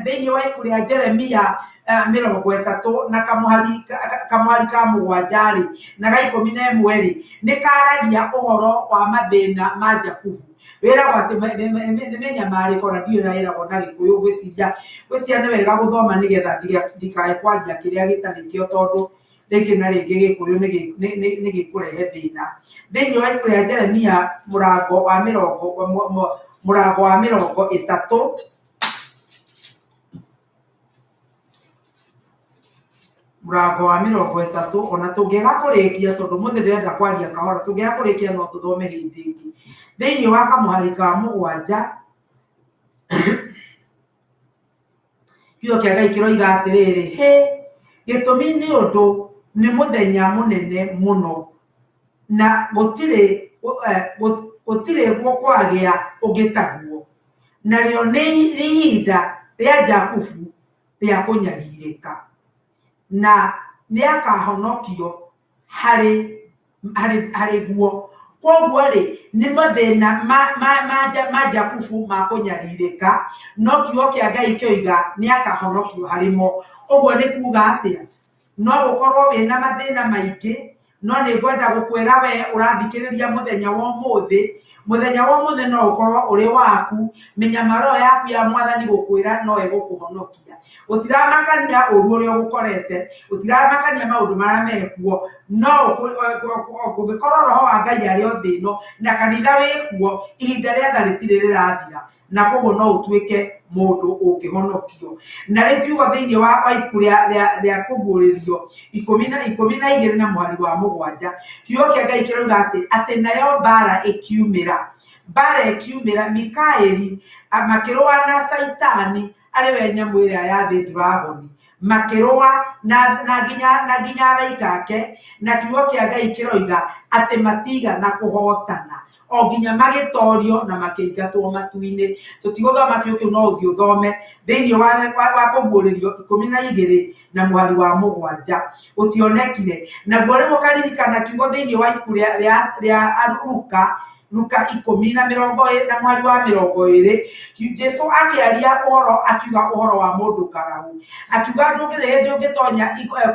thĩinĩ wa ibuku rĩa Jeremia 30 na kamũhari ka 7 rĩ, na ga 11 rĩ, nĩ karagia ũhoro wa mathĩna ma Jakubu. Wĩragwo atĩ nĩ mĩnyamarĩko, na ndiũĩ ũrĩa ĩragwo na Gĩkũyũ, ngwĩciria nĩ wega gũthoma nĩgetha ndikae kwaria kĩrĩa gĩtarĩ kĩo, tondũ rĩngĩ na rĩngĩ Gĩkũyũ nĩ gĩkũrehe thĩna. Thĩinĩ wa ibuku rĩa Jeremia mũrango wa 30, mũrango wa 30, ona tũngĩaga kũrĩkia, tondũ ũmũthĩ ndĩrenda kwaria kahora, tũngĩaga kũrĩkia no tũthome hĩndĩ ĩngĩ. Thĩinĩ wa kamũhari ka 7, kiugo kĩa Ngai kĩroiga atĩrĩrĩ, hĩ, gĩtũmi nĩ ũndũ nĩ mũthenya mũnene mũno, na gũtirĩ kwagĩa ũngĩ taguo, narĩo nĩ ihinda rĩa Jakubu rĩa kũnyarirĩka, na nĩakahonokio harĩ guo. Koguo rĩ, nĩ mathĩna ma Jakubu ma kũnyarirĩka, no kiugo kĩa Ngai kĩoiga nĩakahonokio harĩ mo. Ũguo nĩ kuga atĩa? No ũkorwo wĩna mathĩna maingĩ, no nĩ ngwenda gũkwĩra we ũrathikĩrĩria mũthenya wa ũmũthĩ, mũthenya wa ũmũthĩ no ũkorwo ũrĩ waku, mĩnyamaro yaku ya Mwathani gũkwĩra no ĩgũkũhonokia. Gũtiramakania ũru ũrĩa ũgũkorete, gũtiramakania maũndũ marĩa mekuo, no kũngĩkorwo roho wa Ngai arĩ o thĩ ĩno na kanitha wĩkuo, ihinda rĩa tha rĩtirĩ rĩrathira, na koguo no ũtuĩke mũndũ ũngĩhonokio. Na rĩu kiugo thĩinĩ wa ibuku rĩa Kũguũrĩrio 12 na mũhari wa 7, kiugo kĩa Ngai kĩrauga atĩ nayo mbara ĩkiumĩra. Mbara ĩkiumĩra, Mikaeli makĩrũa na Caitani arĩ we nyamũ ĩrĩa ya thĩ dragoni, makĩrũa na nginya araika ake, na kiugo kĩa Ngai kĩroiga atĩ matigana kũhotana, o nginya magĩtorio na makĩingatwo matu-inĩ. Tũtigũthoma kiugo kĩu, no ũthiĩ ũthome thĩinĩ wa Kũguũrĩrio 12 na mũhari wa 7. Gũtionekire. Naguo rĩu ũkaririkana kiugo thĩinĩ wa ibuku rĩa Luka Luka ikũmi na mĩrongo na mũhari wa 20, Jesu akĩaria ũhoro akiuga ũhoro wa mũndũ karaũ, akiuga ndũngĩrĩ hĩndĩ ũngĩtonya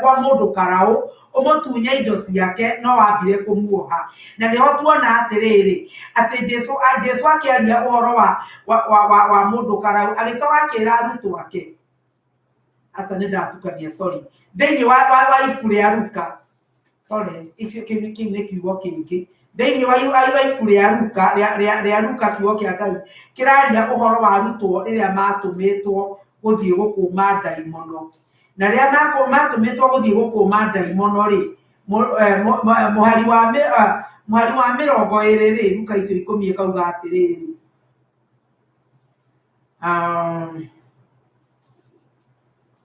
kwa mũndũ karaũ ũmũtunye indo ciake no wambire kũmuoha. Na nĩho tuona atĩrĩrĩ atĩ Jesu akĩaria ũhoro wa mũndũ karaũ agĩcoka akĩra arutwo ake, aca nĩ ndatukania, sorry, thĩinĩ wa ibuku rĩa Luka, sorry, icio kĩu nĩ kiugo kĩngĩ, thĩinĩ wa ibuku rĩa Luka rĩa Luka kiugo kĩa Ngai kĩraria ũhoro wa arutwo rĩrĩa matũmĩtwo gũthiĩ gũkũma ndaimono. Na rĩrĩa matũmĩtwo gũthiĩ gũkũma ndaimono rĩ, mũhari wa 20 rĩ, Luka icio 10 ĩkauga atĩrĩrĩ,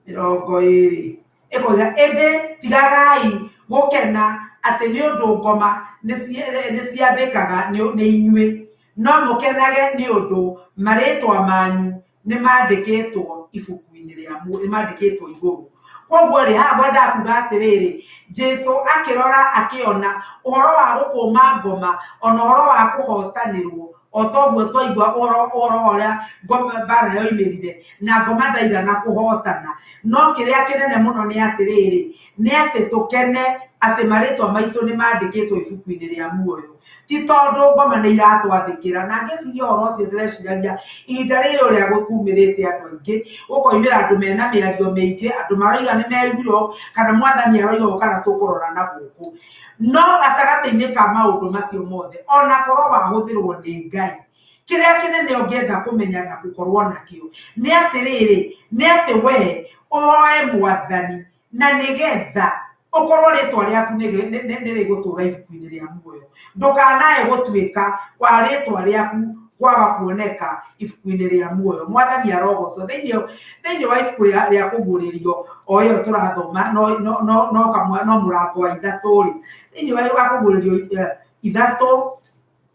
20 ĩkoiga, ĩndĩ tigagai gũkena atĩ nĩ ũndũ ngoma nĩ ciathĩkaga nĩ inyuĩ, no mũkenage nĩ ũndũ marĩtwa manyu nĩ mandĩkĩtwo ibuku-inĩ rĩa muoyo, nĩ mandĩkĩtwo igũrũ. Koguo rĩ, haha ngwendaga kuga atĩrĩrĩ, Jesu akĩrora akĩona ũhoro wa gũkũma ngoma ona ũhoro wa kũhotanĩrwo, o toguo twaigua ũhoro wa ũrĩa ngoma mbara yoimĩrire na ngoma ndaigana kũhotana. No kĩrĩa kĩnene mũno nĩ atĩrĩrĩ, nĩ atĩ tũkene atĩ marĩtwa maitũ nĩ mandĩkĩtwo ibuku-inĩ rĩa muoyo, ti tondũ ngoma nĩ iratwathĩkĩra. Na ngĩciria ũhoro ũcio ndĩreciragia ihinda rĩrĩ ũrĩa gũkumĩrĩte andũ aingĩ, gũkoimĩra andũ mena mĩario mĩingĩ, andũ maroiga nĩ merugire ũũ, kana mwathani aroiga ũũ, kana tũkũrora na gũkũ. No gatagatĩ-inĩ ka maũndũ macio mothe, ona korwo wahũthĩrwo nĩ Ngai, kĩrĩa kĩnene ũngĩenda kũmenya na gũkorwo nakĩo nĩ atĩrĩrĩ, nĩ atĩ we ũhoe mwathani na nĩgetha ũkorwo rĩtwa rĩaku nĩ rĩgũtũra ibuku-inĩ rĩa muoyo. Ndũkanae gũtuĩka wa rĩtwa rĩaku kwaga kuoneka ibuku-inĩ rĩa muoyo. Mwathani arogocwo. Thĩinĩ wa ibuku rĩa kũguũrĩrio o ĩyo tũrathoma no mũrango wa 3 rĩ, thĩinĩ wa kũguũrĩrio 3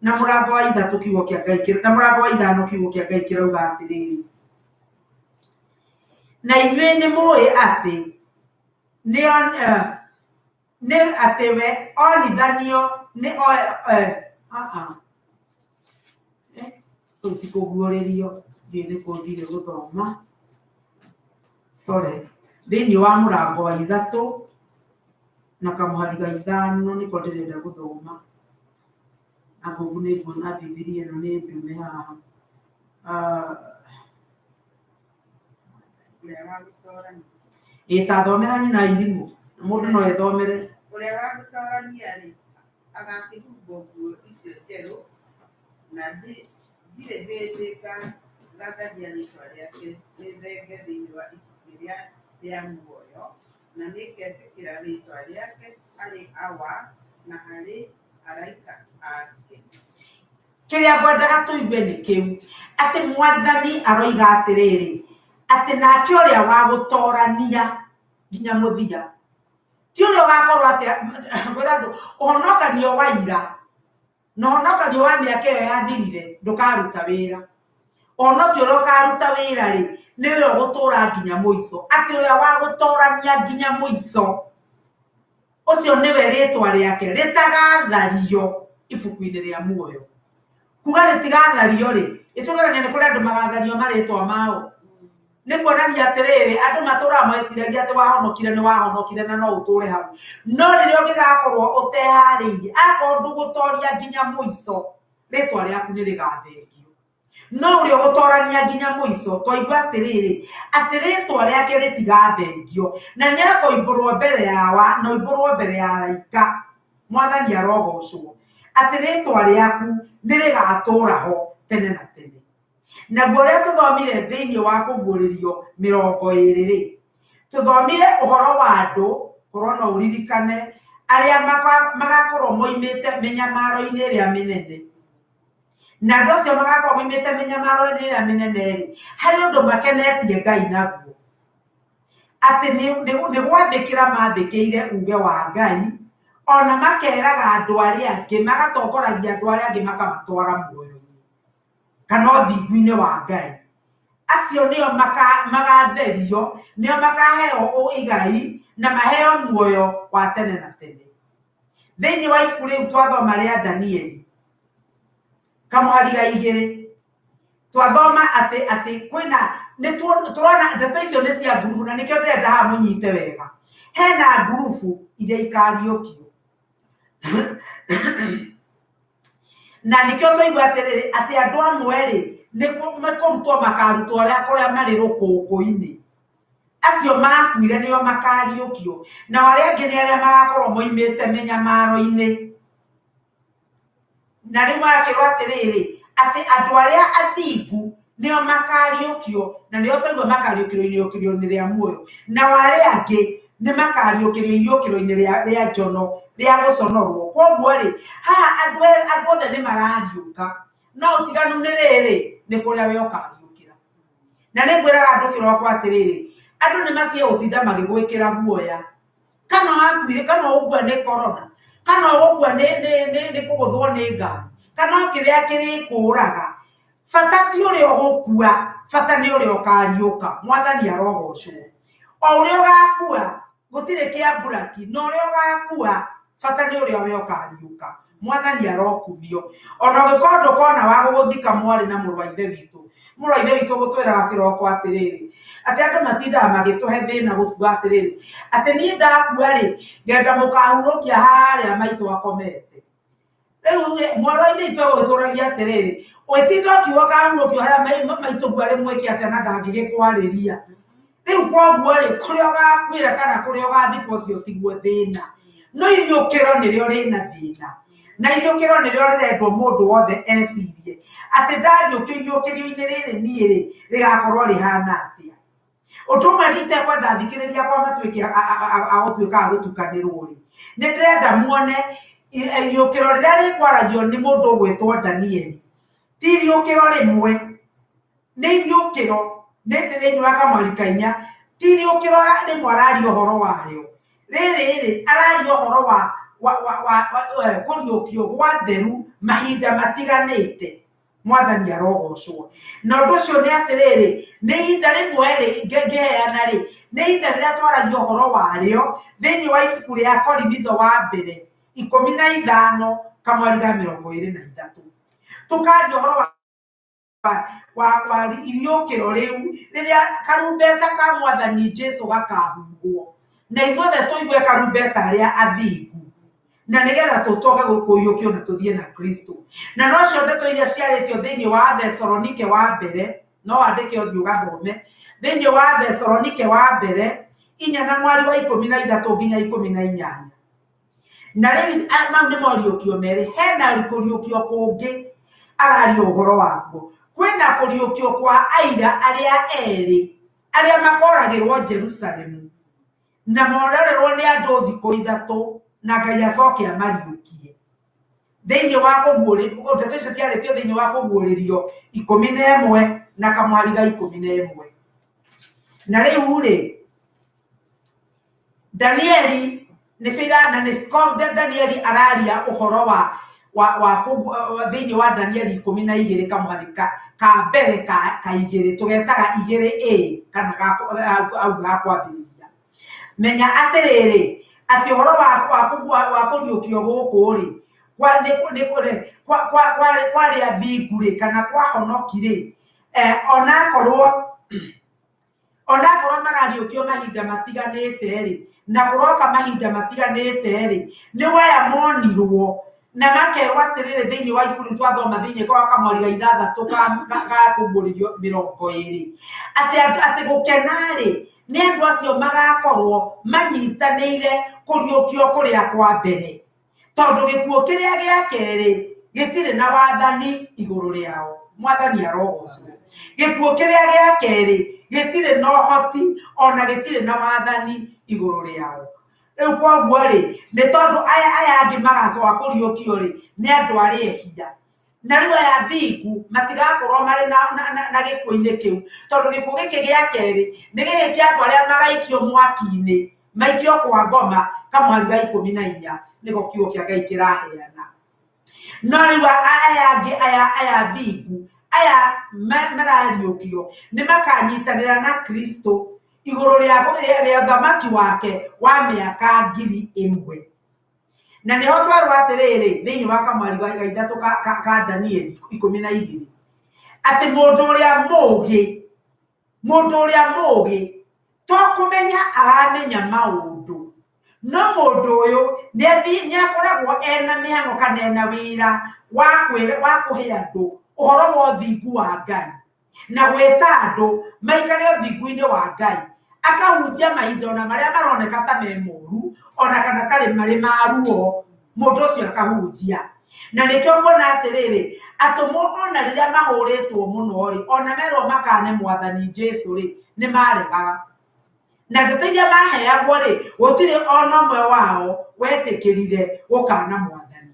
na mũrango wa 3 kiugo kĩa Ngai na mũrango wa 5 kiugo kĩa Ngai kĩrauga atĩrĩrĩ, na inyuĩ nĩ mũĩ atĩ nĩ atĩ we onithanio nĩ kũu ti kũguũrĩrio, ndiũĩ nĩ kũ thire gũthoma, sorry, thĩinĩ wa mũrango wa 3 na kamũhari ga 5 nĩko ndĩrenda gũthoma, na ngũngũ nĩ nguona Bibilia ĩno nĩ ndume haha. Ĩ ta thomera nyina irimũ, mũndũ no ethomere. Ũrĩa wa gũtorania rĩ, agakĩhumbwo nguo icio njerũ, na ndirĩ hĩndĩ ngatharia rĩĩtwa rĩake rĩthenge thĩinĩ wa ibuku rĩrĩa rĩa muoyo, na nĩngetĩkĩra rĩĩtwa rĩake harĩ Awa na harĩ araika ake. Kĩrĩa ngwendaga tũigue nĩ kĩu, atĩ mwathani aroiga atĩrĩrĩ, atĩ nake ũrĩa wa gũtorania nginya mũthia, ti ũrĩa ũgakorwo atĩ ngwĩra andũ ũhonokanio wa ira na ũhonokanio wa mĩaka ĩyo yathirire ndũkaruta wĩra. Ũhonokio ũrĩa ũkaruta wĩra rĩ, nĩ ũrĩa ũgũtũra nginya mũico, atĩ ũrĩa wa gũtorania nginya mũico ũcio nĩwe rĩtwa rĩake rĩtagathario ibuku-inĩ rĩa muoyo. Kuga rĩtigathario rĩ, ĩtũgerania nĩ kũrĩ andũ magathario marĩtwa mao. Nĩ kuonania atĩrĩrĩ, andũ matũraga meciragia atĩ wahonokire nĩ wahonokire na no ũtũre hau. No rĩrĩa ũngĩgakorwo ũteharĩirie, akorwo ndũgũtoria nginya mũico, rĩtwa rĩaku nĩ rĩgathengio. No ũrĩa ũgũtorania nginya mũico, twaigua atĩrĩrĩ, atĩ rĩtwa rĩake rĩtigathengio, na nĩ akoimbũrwo mbere ya wa, na oimbũrwo mbere ya araika. Mwathani arogocwo. Atĩ rĩtwa rĩaku nĩ rĩgatũra ho tene na tene. Naguo ũrĩa tũthomire thĩinĩ wa kũguũrĩrio 20 rĩ, tũthomire ũhoro wa andũ, korwo no ũririkane, arĩa magakorwo moimĩte mĩnyamaro-inĩ ĩrĩa mĩnene. Na andũ acio magakorwo moimĩte mĩnyamaro-inĩ ĩrĩa mĩnene rĩ, harĩ ũndũ makenetie Ngai naguo. Atĩ nĩ gwathĩkĩra mathĩkĩire uge wa Ngai, ona makeraga andũ arĩa angĩ, magatongoragia andũ arĩa angĩ makamatwara muoyo-inĩ kana ũthingu-inĩ wa Ngai. Acio nĩo magatherio, nĩo makaheo igai na maheo muoyo wa tene na tene. Thĩinĩ wa ibuku rĩu twathoma rĩa Danieli, Kamũhari ga igĩrĩ twathoma atĩ atĩ kwĩna nĩ tũrona ndeto icio nĩ cia ngurubu na nĩkĩo ndĩrenda haha mũnyite wega. Hena ngurubu iria ikariũkio na nĩkĩo twaigua atĩrĩrĩ atĩ andũ amwe rĩ nĩ kũrutwo makarutwo arĩa kũrĩa marĩ rũkũngũ-inĩ. Acio makuire nĩo makariũkio, nao arĩa angĩ nĩ arĩa magakorwo moimĩte mĩnyamaro-inĩ. Na rĩu magakĩrwo atĩrĩrĩ, atĩ andũ arĩa athingu nĩo makariũkio, na nĩo twaigua makariũkĩrio iriũkĩrio-inĩ rĩa muoyo, nao arĩa angĩ nĩ makariũkĩrio iriũkĩro-inĩ rĩa njono, rĩa gũconorwo. Koguo rĩ, haha andũ andũ othe nĩ marariũka, no ũtiganu nĩ rĩrĩ, nĩ kũrĩa we ũkariũkĩra. Na nĩ ngwĩraga andũ kĩroko atĩrĩrĩ, andũ nĩ matige gũtinda magĩgwĩkĩra guoya. Kana wakuire, kana ũgũkua nĩ corona, kana ũgũkua nĩ nĩ nĩ nĩ kũgũthwo nĩ ngari, kana o kĩrĩa kĩrĩkũraga. Bata ti ũrĩa ũgũkua, bata nĩ ũrĩa ũkariũka. Mwathani arogocwo. O ũrĩa ũgakua, gũtirĩ kĩa mburaki, na ũrĩa ũgakua, bata nĩ ũrĩa we ũkariũka. Mwathani arokumio. Ona ũngĩkorwo ndũkona wa gũgũthika mwarĩ na mũrũ wa ithe witũ. Mũrũ wa ithe witũ gũtwĩraga kĩroko atĩrĩrĩ, atĩ andũ matindaga magĩtũhe thĩna gũtuga atĩrĩrĩ, atĩ niĩ ndakua rĩ, ngenda mũkahurũkia harĩa maitũ akomete. Rĩu rĩ, mwarĩ wa ithe witũ egũgĩtũragia atĩrĩrĩ, ũgĩtinda ũkiuga ũkahurũkio harĩa maitũguo arĩ mwĩke atĩa na ndangĩgĩkwarĩria. Rĩu koguo rĩ, kũrĩa ũgakuĩra kana kũrĩa ũgathikwo ũcio tiguo thĩna. No iriũkĩro nĩrĩo rĩna thĩna. Na iriũkĩro nĩrĩo rĩrendwo mũndũ wothe ecirie. Atĩ ndariũkio iriũkĩrio-inĩ rĩrĩ niĩ rĩ, rĩgakorwo rĩhana atĩa. Ũndũ ũmwe itekwenda athikĩrĩria akwa matuĩke a gũtuĩka a gũtukanĩrwo rĩ, nĩ ndĩrenda muone iriũkĩro rĩrĩa rĩkwaragio nĩ mũndũ ũgwĩtwo Danieli. Ti iriũkĩro rĩmwe, nĩ iriũkĩro nĩ thĩinĩ wa kamweri ka inya, ti iriũkĩro rĩmwe araria ũhoro warĩo. Rĩrĩ rĩ, araria ũhoro wa kũriũkio gwa theru mahinda matiganĩte. Mwathani arogocwo. Na ũndũ ũcio nĩ atĩrĩrĩ, nĩ ihinda rĩmwe rĩ, ngĩheana rĩ, nĩ ihinda rĩrĩa twaragia ũhoro warĩo thĩinĩ wa ibuku rĩa Korinitho wa mbere 15 kamweri ga 23. Tũkaria ũhoro wa iriũkĩro rĩu rĩrĩa karumbeta ka Mwathani Jesu gakahuhwo na ithuothe tũigue karumbeta arĩa athingu, na nĩgetha tũtoke kũiyũkio na tũthiĩ na Kristo. Na nocio ndeto iria ciarĩtio thĩinĩ wa Thesalonike wa mbere, no wandĩke ũthiĩ ũgathome, thĩinĩ wa Thesalonike wa mbere 4 na mwari wa 13 nginya 18. Na rĩu mau nĩ moriũkio merĩ. Hena kũriũkio kũngĩ araria ũhoro wakuo. Kwĩna kũriũkio kwa aira arĩa erĩ arĩa makoragĩrwo Jerusalemu na mororerwo nĩ andũ thikũ ithatũ na Ngai acoke amariũkie. Thĩinĩ wa kũguũrĩrio, ndeto icio ciarĩtio thĩinĩ wa kũguũrĩrio 11 na kamwari ga 11. Na rĩu rĩ, Danieli nĩcio na nĩ Danieli araria ũhoro wa thĩinĩ wa Danieli 12 kamũhari ka mbere ka igĩrĩ, tũgetaga igĩrĩ A kana hau ga kwambĩrĩria. Menya atĩrĩrĩ, atĩ ũhoro wa kũriũkio gũkũ rĩ, kwarĩ athingu rĩ, kana kwa honoki rĩ, onakorwo marariũkio mahinda matiganĩte rĩ, na kũroka mahinda matiganĩte rĩ, nĩ waya monirwo na makerwo atĩrĩrĩ thĩinĩ wa ibuku rĩu twathoma thĩinĩ wa kamweri ga ithathatũ ga kũguũrĩrio 20, atĩ atĩ gũkena rĩ, nĩ andũ acio magakorwo manyitanĩire kũriũkio kũrĩa kwa mbere, tondũ gĩkuũ kĩrĩa gĩa kerĩ gĩtirĩ na wathani igũrũ rĩao. Mwathani arogocwo. Gĩkuũ kĩrĩa gĩa kerĩ gĩtirĩ na ũhoti ona gĩtirĩ na wathani igũrũ rĩao. Rĩu koguo rĩ, nĩ tondũ aya angĩ magacoka kũriũkio rĩ, nĩ andũ arĩa ehia. Na rĩu aya athingu matigakorwo marĩ na gĩkuũ-inĩ kĩu, tondũ gĩkuũ gĩkĩ gĩa kerĩ nĩ gĩkĩ kĩa andũ arĩa magaikio mwaki-inĩ, maikio kwa ngoma kamweri ga 14, nĩko kiugo kĩa Ngai kĩraheana. No rĩu aya angĩ, aya athingu, aya marariũkio, nĩ makanyitanĩra na Kristo igũrũ rĩa ũthamaki wake wa mĩaka 1000. Na nĩho twerwo atĩrĩrĩ thĩinĩ wa kamwari ga ithatũ ka Danieli 12 atĩ mũndũ ũrĩa mũũgĩ, mũndũ ũrĩa mũũgĩ to kũmenya aramenya maũndũ, no mũndũ ũyũ nĩ akoragwo ena mĩhang'o kana ena wĩra wa kũhe andũ ũhoro wa ũthingu wa Ngai na gwĩta andũ maikare ũthingu-inĩ wa Ngai, akahunjia mahinda ona marĩa maroneka ta me moru ona kana tarĩ marĩ ma ruo, mũndũ ũcio akahunjia. Na nĩkĩo nguona atĩrĩrĩ, atũmwo ona rĩrĩa mahũrĩtwo mũno rĩ, ona merwo makane mwathani Jesu rĩ, nĩ maregaga. Na ndeto iria maheagwo rĩ, gũtirĩ ona ũmwe wao wetĩkĩrire gũkana mwathani.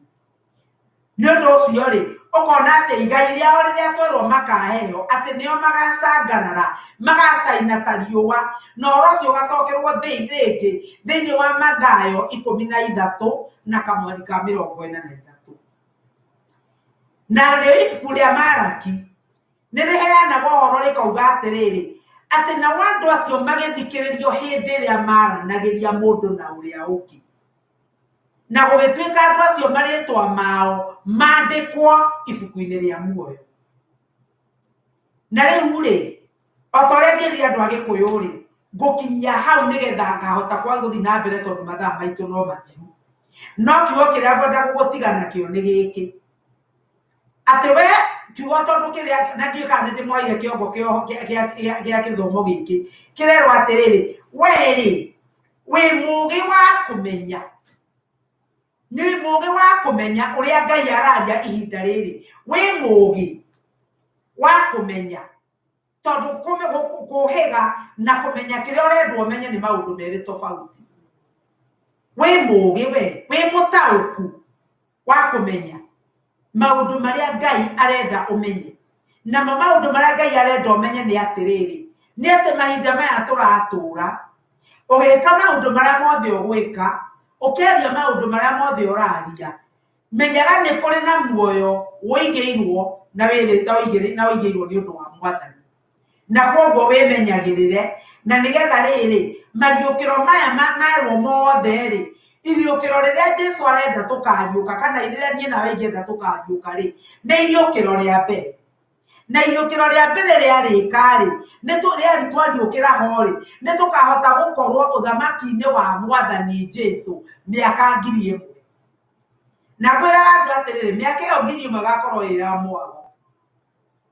Nĩ ũndũ ũcio rĩ, ũkona atĩ igai rĩao rĩrĩa twerwo makaheo, atĩ nĩo magacangarara, magacaina ta riũa, na ũhoro ũcio ũgacokerwo rĩngĩ thĩinĩ wa Mathayo 13 na kamweri ka 43. Narĩo ibuku rĩa Maraki nĩ rĩheanaga ũhoro rĩkauga atĩrĩrĩ, atĩ nao andũ acio magĩthikĩrĩrio hĩndĩ ĩrĩa maranagĩria mũndũ na ũrĩa ũngĩ. Na gũgĩtuĩka andũ acio marĩtwa mao mandĩkwo ibuku-inĩ rĩa muoyo. Na rĩu rĩ, o ta ũrĩa ngĩrire andũ a Gĩkũyũ rĩ, ngũkinyia hau nĩgetha ngahota kwa gũthiĩ na mbere tondũ mathaa maitũ no mathiru. No kiugo kĩrĩa ngwenda gũgũtiga nakĩo nĩ gĩkĩ, atĩ we kiugo tondũ kĩrĩa, na ndiũĩ kana nĩ ndĩmwoire kĩongo gĩa gĩthomo gĩkĩ, kĩrerwo atĩrĩrĩ, we rĩ, wĩ mũgĩ wa kũmenya, nĩ mũgĩ wa kũmenya ũrĩa Ngai araria ihinda rĩrĩ, wĩ mũgĩ wa kũmenya, tondũ kũhĩga na kũmenya kĩrĩa ũrendwo ũmenye nĩ maũndũ merĩ tofauti. Wĩ mũgĩ we, wĩ mũtaũku wa kũmenya maũndũ marĩa Ngai arenda ũmenye. Namo maũndũ marĩa Ngai arenda ũmenye nĩ atĩrĩrĩ, nĩ atĩ mahinda maya tũratũra, ũgĩka maũndũ marĩa mothe ũgwĩka, ũkĩaria maũndũ marĩa mothe ũraria, menyaga nĩ kũrĩ na muoyo ũigĩirwo na ũigĩirwo nĩ ũndũ wa Mwathani. Na koguo wĩmenyagĩrĩre, na nĩgetha rĩrĩ, mariũkĩro maya merwo mothe rĩ, iriũkĩro rĩrĩa Jesu arenda tũkariũka, kana rĩrĩa niĩ nawe ingĩenda tũkariũka rĩ, nĩ iriũkĩro rĩa mbere. Na iriũkĩro rĩa mbere rĩarĩka rĩ, rĩari twariũkĩra ho rĩ, nĩ tũkahota gũkorwo ũthamaki-inĩ wa Mwathani Jesu mĩaka 1000. Na ngwĩraga andũ atĩrĩrĩ, mĩaka ĩyo 1000 ĩgakorwo ĩ ya mwago.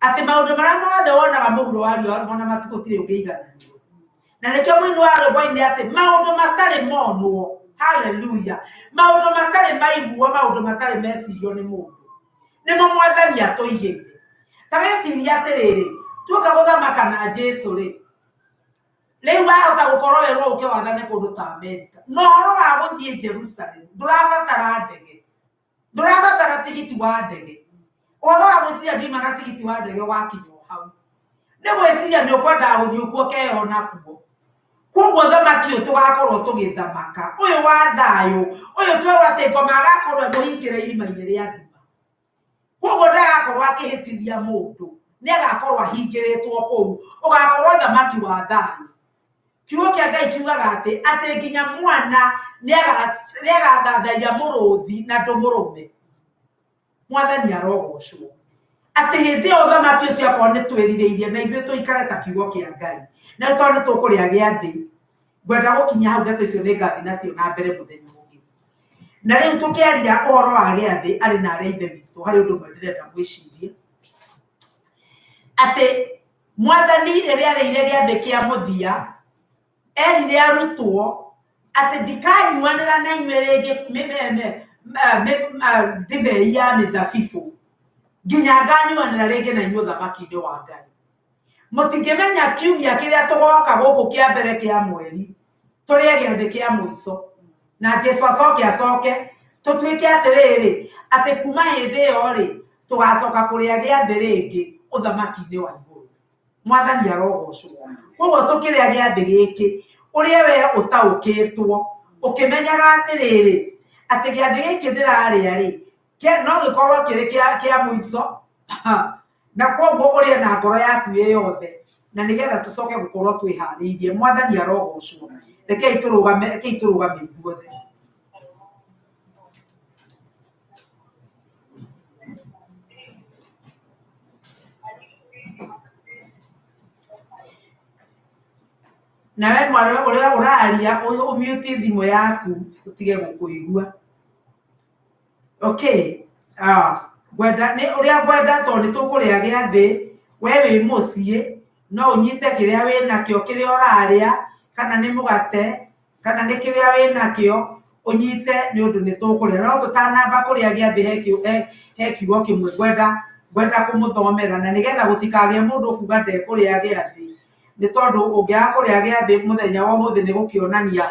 Atĩ maũndũ marĩa mothe wonaga mũhuro wa riũa ona gũtirĩ ũngĩigananio. Na nĩkĩo mũini wa rwĩmbo ainire atĩ maũndũ matarĩ monwo, haleluya, maũndũ matarĩ maiguo, maũndũ matarĩ mecirio nĩ mũndũ, nĩmo Mwathani atũigĩire. Ta wĩcirie atĩrĩrĩ, tuoka gũthamaka na Jesu rĩ, rĩu wahota gũkorwo werwo ũke wathane kũndũ ta Amerika, na ũhoro wa gũthiĩ Jerusalem ndũrabatara ndege, ndũrabatara tigiti wa ndege. Ũhoro wa gwĩciria ndiuma na tigiti wa ndege ũgakinya o hau, nĩ gwĩciria nĩ ũkwendaga gũthiĩ kuo ũkeyona kuo. Koguo thamaki ũyũ tũgakorwo tũgĩthamaka, ũyũ wa thayũ, ũyũ twerwo atĩ ngoma agakorwo emũhingĩre irima-inĩ rĩa nduma. Koguo ndagakorwo akĩhĩtithia mũndũ, nĩ agakorwo ahingĩrĩtwo kũu, ũgakorwo thamaki wa thayũ. Kiugo kĩa Ngai kiugaga atĩ nginya mwana nĩ agathathaiya mũrũthi na ndũmũrũme. Mwathani arogocwo. Atĩ hĩndĩ ĩyo ũthamaki ũcio akorwo nĩ twĩrirĩirie na ithuĩ tũikare ta kiugo kĩa Ngai. Na tondũ nĩ tũkũrĩa gĩathĩ, ngwenda gũkinya hau ndeto icio nĩ ngathiĩ nacio na mbere mũthenya ũngĩ. Na rĩu tũkĩaria ũhoro wa gĩathĩ arĩ na arĩa ithe witũ, harĩ ũndũ ũmwe ndĩrenda mwĩcirie. Atĩ Mwathani rĩrĩa arĩire gĩathĩ kĩa mũthia, erire arutwo atĩ ndikanyuanĩra na inyuĩ rĩngĩ ndibei ya mĩthabibũ nginya nganyuanĩra rĩngĩ na inyuĩ ũthamaki-inĩ wa Ngai. Mũtingĩmenya kiumia kĩrĩa tũgoka gũkũ kĩa mbere kĩa mweri, tũrĩe gĩathĩ kĩa mũico, na Jesu acoke acoke tũtuĩke atĩrĩrĩ, atĩ kuma hĩndĩ ĩyo rĩ, tũgacoka kũrĩa gĩathĩ rĩngĩ ũthamaki-inĩ wa igũrũ. Mwathani arogocwo. Koguo tũkĩrĩa gĩathĩ gĩkĩ, ũrĩa we ũtaũkĩtwo, ũkĩmenyaga atĩrĩrĩ, atĩ gĩathĩ gĩkĩ ndĩrarĩa rĩ, no gĩkorwo kĩrĩ kĩa mũico, na koguo ũrĩe na ngoro yaku ĩ yothe, na nĩgetha tũcoke gũkorwo twĩharĩirie. Mwathani arogocwo. Rekei tũrũgame, rekei tũrũgame ithuothe. Nawe mwarĩ ũrĩa ũraria ũmute thimũ yaku tũtige gũkũigua. Okay. Ngwenda nĩ ũrĩa ngwenda tondũ nĩ tũkũrĩa gĩathĩ, we wĩ mũciĩ no ũnyite kĩrĩa wĩ nakĩo kĩrĩa ũrarĩa, kana nĩ mũgate, kana nĩ kĩrĩa wĩ nakĩo, ũnyite nĩ ũndũ nĩ tũkũrĩa. No tũtanamba kũrĩa gĩathĩ he kiugo kĩmwe ngwenda kũmũthomera na nĩgetha gũtikagĩe mũndũ ũkuga ndekũrĩa gĩathĩ. Nĩ tondũ ũngĩaga kũrĩa gĩathĩ mũthenya wa ũmũthĩ nĩ gũkĩonania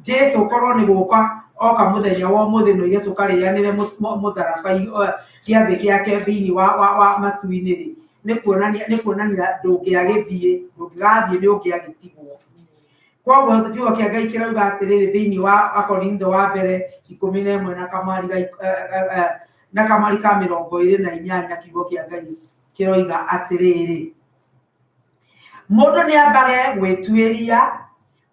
Jesu korwo nĩ gũka oka mũthenya wa ũmũthĩ na oige tũkarĩanĩre mũtharaba gĩathĩ gĩake thĩinĩ wa matu-inĩ rĩ, nĩ kuonania ndũngĩagĩthiĩ, ndũngĩgathiĩ nĩ ũngĩagĩtigwo. Koguo kiugo kĩa Ngai kĩrauga atĩrĩrĩ thĩinĩ wa Akorintho wa mbere 11 na kamwari ka 28 kiugo kĩa Ngai kĩroiga atĩrĩrĩ, mũndũ nĩ ambage gwĩtuĩria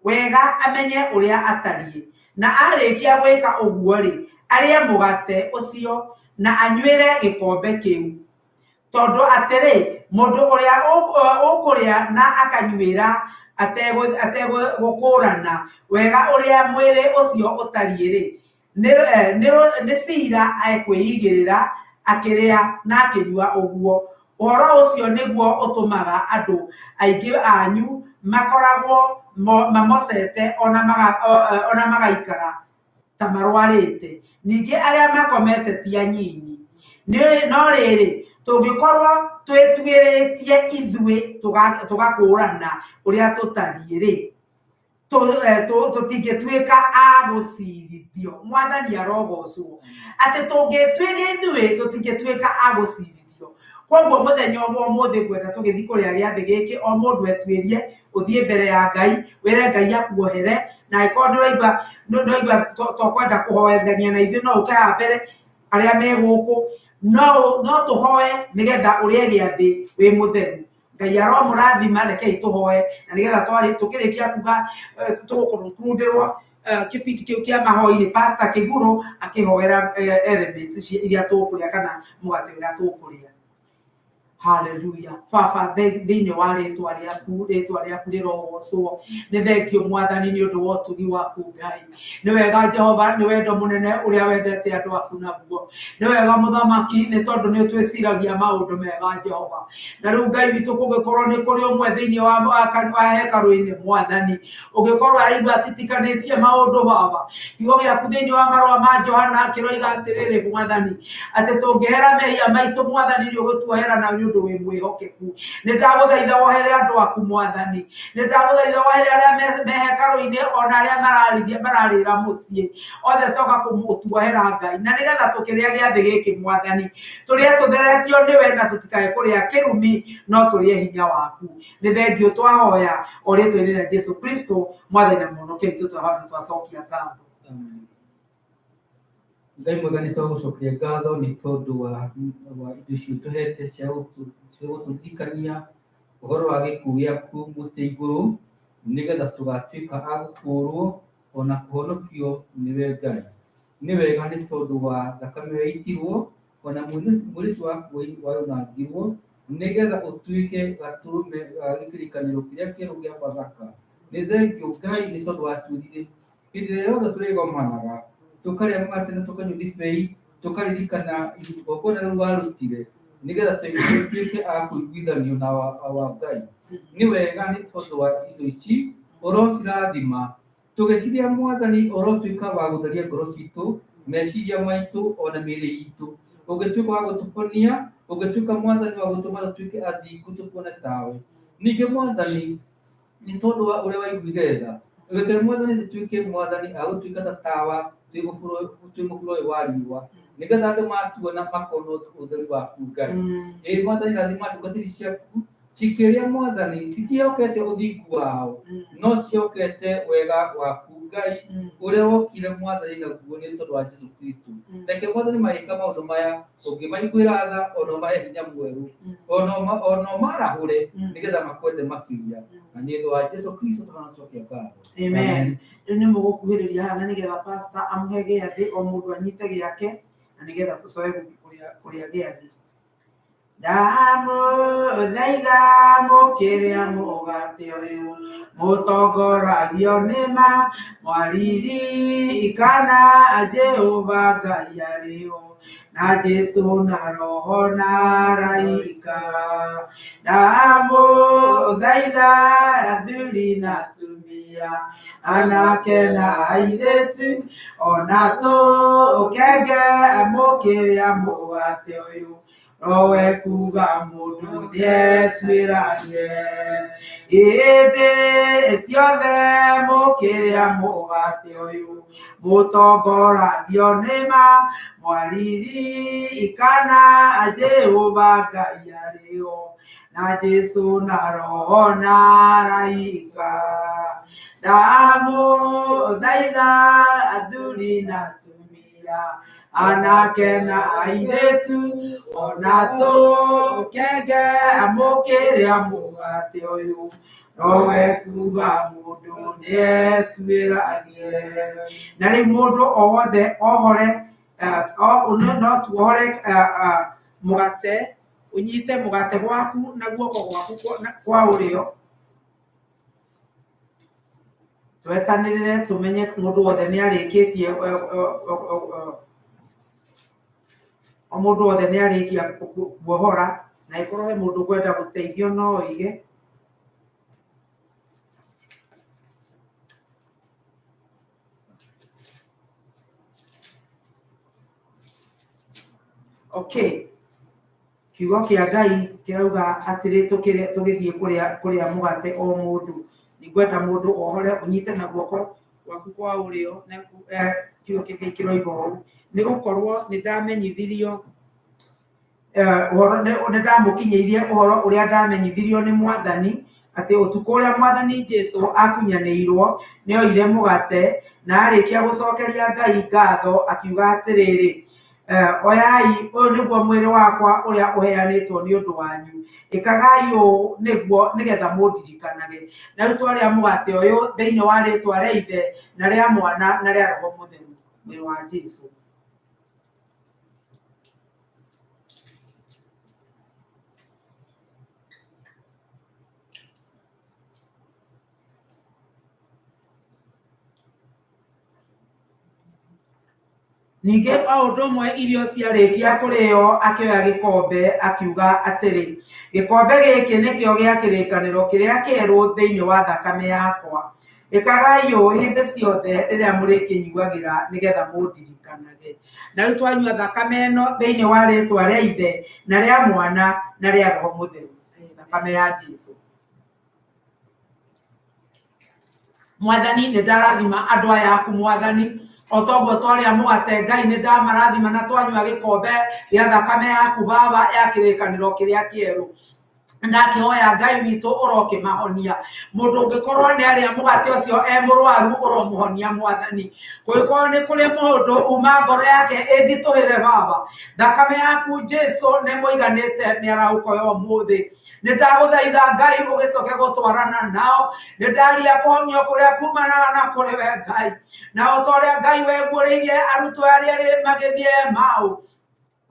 wega amenye ũrĩa atariĩ, na arĩkia gwĩka ũguo rĩ, arĩe mũgate ũcio na anyuĩre gĩkombe kĩu. Tondũ atĩrĩ, mũndũ ũrĩa ũkũrĩa na akanyuĩra ategũkũũrana wega ũrĩa mwĩrĩ ũcio ũtariĩ rĩ, nĩ ciira ekwĩigĩrĩra akĩrĩa na akĩnyua ũguo. Ũhoro ũcio nĩguo ũtũmaga andũ aingĩ anyu makoragwo mamocete ona magaikara ta marwarĩte. Ningĩ arĩa makomete ti anyinyi. No rĩrĩ, tũngĩkorwo twĩtuĩrĩtie ithuĩ tũgakũũrana ũrĩa tũtariĩ rĩ, tũtingĩtuĩka a gũcirithio. Mwathani arogocwo. Atĩ tũngĩtuĩria ithuĩ tũtingĩtuĩka a gũcirithio. Koguo mũthenya wa ũmũthĩ ngwenda tũgĩthiĩ kũrĩa gĩathĩ gĩkĩ, o mũndũ etuĩrie, ũthiĩ mbere ya Ngai, wĩre Ngai akuohere, na angĩkorwo ndũraigua tokwenda kũhoethania na ithuĩ no ũke haha mbere arĩa me gũkũ, no tũhoe nĩgetha ũrĩe gĩathĩ wĩ mũtheru. Ngai aromũrathima, rekei tũhoe na nĩgetha tũkĩrĩkia kuga tũgũkũrundĩrwo kĩbindi kĩu kĩa mahoi nĩ Pastor Kĩgurũ akĩhoera elements iria tũkũrĩa kana mũgate ũrĩa tũkũrĩa. Hallelujah. Baba, thĩinĩ wa rĩtwa rĩaku, rĩtwa rĩaku rĩrogocwo. Nĩ thengio Mwathani nĩ ũndũ wa ũtugi waku Ngai. Nĩ wega Jehova, nĩ wendo mũnene ũrĩa wendete andũ aku naguo. Nĩ wega Mũthamaki, nĩ tondũ nĩ ũtwĩciragia maũndũ mega Jehova. Na rĩu Ngai witũ kũngĩkorwo nĩ kũrĩ ũmwe thĩinĩ wa hekarũ-inĩ Mwathani, ũngĩkorwo araigua atitikanĩtie maũndũ Baba, kiugo gĩaku thĩinĩ wa marũa ma Johana kĩroiga atĩrĩrĩ Mwathani, atĩ tũngĩhera mehia maitũ Mwathani nĩ ũgũtuohera na nĩ ũndũ wĩ mwĩhokeku. Nĩ ndagũthaitha wohere andũ aku Mwathani, nĩ ndagũthaitha wohere arĩa me hekarũ-inĩ ona arĩa mararĩra mũciĩ, othe coka gũtuohera Ngai, na nĩgetha tũkĩrĩa gĩathĩ gĩkĩ Mwathani, tũrĩe tũtheretio nĩwe na tũtikae kũrĩa kĩrumi no tũrĩe hinya waku. Nĩ thengio twahoya o rĩtwa-inĩ rĩa Jesu Kristo Mwathani na Mũhonokia witũ, twahoya na twacokia ngatho. Amen. Ngai mwega, nĩ twagũcokeria ngatho nĩ tondũ wa indo icio ũtũhete cia gũtũririkania ũhoro wa gĩkuũ gĩaku mũtĩ igũrũ, nĩgetha tũgatuĩka a gũkũũrwo ona kũhonokio nĩwe Ngai. Nĩ wega nĩ tondũ wa thakame waitirwo ona mwĩrĩ ũcio waku waunangirwo, nĩgetha ũtuĩke gatũrũme ga gĩkĩrĩkanĩro kĩrĩa kĩerũ kĩa Bathaka. Nĩ thengio Ngai nĩ tondũ watwĩrire hĩndĩ ĩrĩa yothe tũrĩgomanaga, tũkarĩa mũgate na tũkanyua ndibei, tũkaririkana igongona rĩu warutire, nĩgetha tuĩke a kũiguithanio na wa Ngai. Nĩ wega nĩ tondũ wa indo ici ũrocirathima, tũgĩciria Mwathani ũrotuĩka wa gũtheria ngoro citũ, meciria maitũ ona mĩĩrĩ itũ. Ũngĩtuĩka wa gũtũhonia, ũngĩtuĩka Mwathani wa gũtũma tũtuĩke athingu tũkuone tawe. Ningĩ Mwathani, nĩ tondũ wa ũrĩa waiguire tha, reke Mwathani tũtuĩke Mwathani a gũtuĩka ta tawa twĩ mũhuro ũyũ wa riũa, nĩgetha andũ matuona makona ũtheru waku Ngai. Ĩ Mwathani, rathima ndungata ici ciaku cikĩrĩa Mwathani, citiĩhokete ũthingu wao, no ciĩhokete wega waku Ngai ũrĩa wokire Mwathani naguo nĩ tondũ wa Jesu Kristo. Reke Mwathani magĩka maũndũ maya, ũngĩmaiguĩra tha, ona ũmahe hinya mwerũ, ona ũmarahũre, nĩgetha makwende makĩria. Na nĩ ũndũ wa Jesu Kristo tũracokia ngatho. Amen. Rĩu nĩ mũgũkuhĩrĩria haha na nĩgetha pastor amũhe gĩathĩ, o mũndũ anyite gĩake, na nĩgetha tũcoke gũthiĩ kũrĩa gĩathĩ. Ndamũthaitha mũkĩrĩa mũgate ũyũ mũtongoragio nĩ ma mwaririkana Jehova Ngai arĩ ho na Jesu na Roho na araika. Ndamũthaitha athuri na atumia anake na airĩtu ona tũkenge mũkĩrĩa mũgate ũyũ rowe kuga mũndũ nĩetuĩranie. Hĩndĩ ciothe mũkĩrĩa mũgate ũyũ mũtongoragio nĩ ma mwaririkana Jehova Ngai arĩ ho na Jesu na Roho na araika. Ndamũthaitha athuri na atumia anake na airĩtu ona tũkenge mũkĩrĩa mũgate ũyũ rowe kuga mũndũ nĩetuĩragie. Na rĩu mũndũ o wothe ohore no tuohore mũgate, ũnyite mũgate gwaku na guoko gwaku kwa ũrĩo, twetanĩrĩre tũmenye mũndũ wothe nĩ arĩkĩtie, o mũndũ wothe nĩ arĩkia kuohora, na ĩkorwo he mũndũ ũkwenda gũteithio no oige. Okay. Kiugo kĩa Ngai kĩrauga atĩrĩ tũgĩthiĩ kũrĩa mũgate o mũndũ. Nĩngwenda mũndũ ohore ũnyite na guoko gwaku kwa ũrĩo, na kiugo kĩa Ngai kĩroiga ũũ, nĩ gũkorwo nĩ ndamenyithirio ũhoro, nĩ ndamũkinyĩirie ũhoro ũrĩa ndamenyithirio nĩ Mwathani, atĩ ũtukũ ũrĩa Mwathani Jesu akunyanĩirwo nĩ oire mũgate, na arĩkia gũcokeria Ngai ngatho akiuga atĩrĩrĩ, oyai, ũyũ nĩguo mwĩrĩ wakwa ũrĩa ũheanĩtwo nĩ ũndũ wanyu, ĩkagai ũũ nĩguo nĩgetha mũndirikanage. Na rĩu twarĩa mũgate ũyũ thĩinĩ wa rĩtwa rĩa Ithe na rĩa Mwana na rĩa Roho Mũtheru, mwĩrĩ wa Jesu. Ningĩ o ũndũ ũmwe irio ciarĩkia kũrĩo akĩoya gĩkombe akiuga atĩrĩ, gĩkombe gĩkĩ nĩkĩo gĩa kĩrĩkanĩro kĩrĩa kĩerũ thĩinĩ wa thakame yakwa. Ĩkagai ũũ hĩndĩ ciothe rĩrĩa mũrĩkĩnyuagĩra nĩgetha mũndirikanage. Na rĩu twanyua thakame ĩno thĩinĩ wa rĩtwa rĩa Ithe na rĩa Mwana na rĩa Roho Mũtheru, thakame ya Jesu. Mwathani nĩ ndarathima andũ aya aku Mwathani, o toguo twarĩa mũgate Ngai nĩ ndamarathima na twanyua gĩkombe gĩa thakame yaku Baba ya kĩrĩkanĩro kĩrĩa kĩerũ. Ndakĩhoya Ngai witũ ũrokĩmahonia. Mũndũ ũngĩkorwo nĩ arĩa mũgate ũcio e mũrwaru ũromũhonia Mwathani. Kũngĩkorwo nĩ kũrĩ mũndũ uma ngoro yake ĩnditũhĩre Baba, thakame yaku Jesu nĩ mũiganĩte mĩarahũko ya ũmũthĩ. Nĩ ndagũthaitha Ngai ũgĩcoke gũtwarana nao, nĩ ndaria kũhonio kũrĩa kumanaga na kũrĩ we Ngai. Na o ta ũrĩa Ngai weguũrĩirie arutwo arĩa erĩ magĩthiĩ Emau,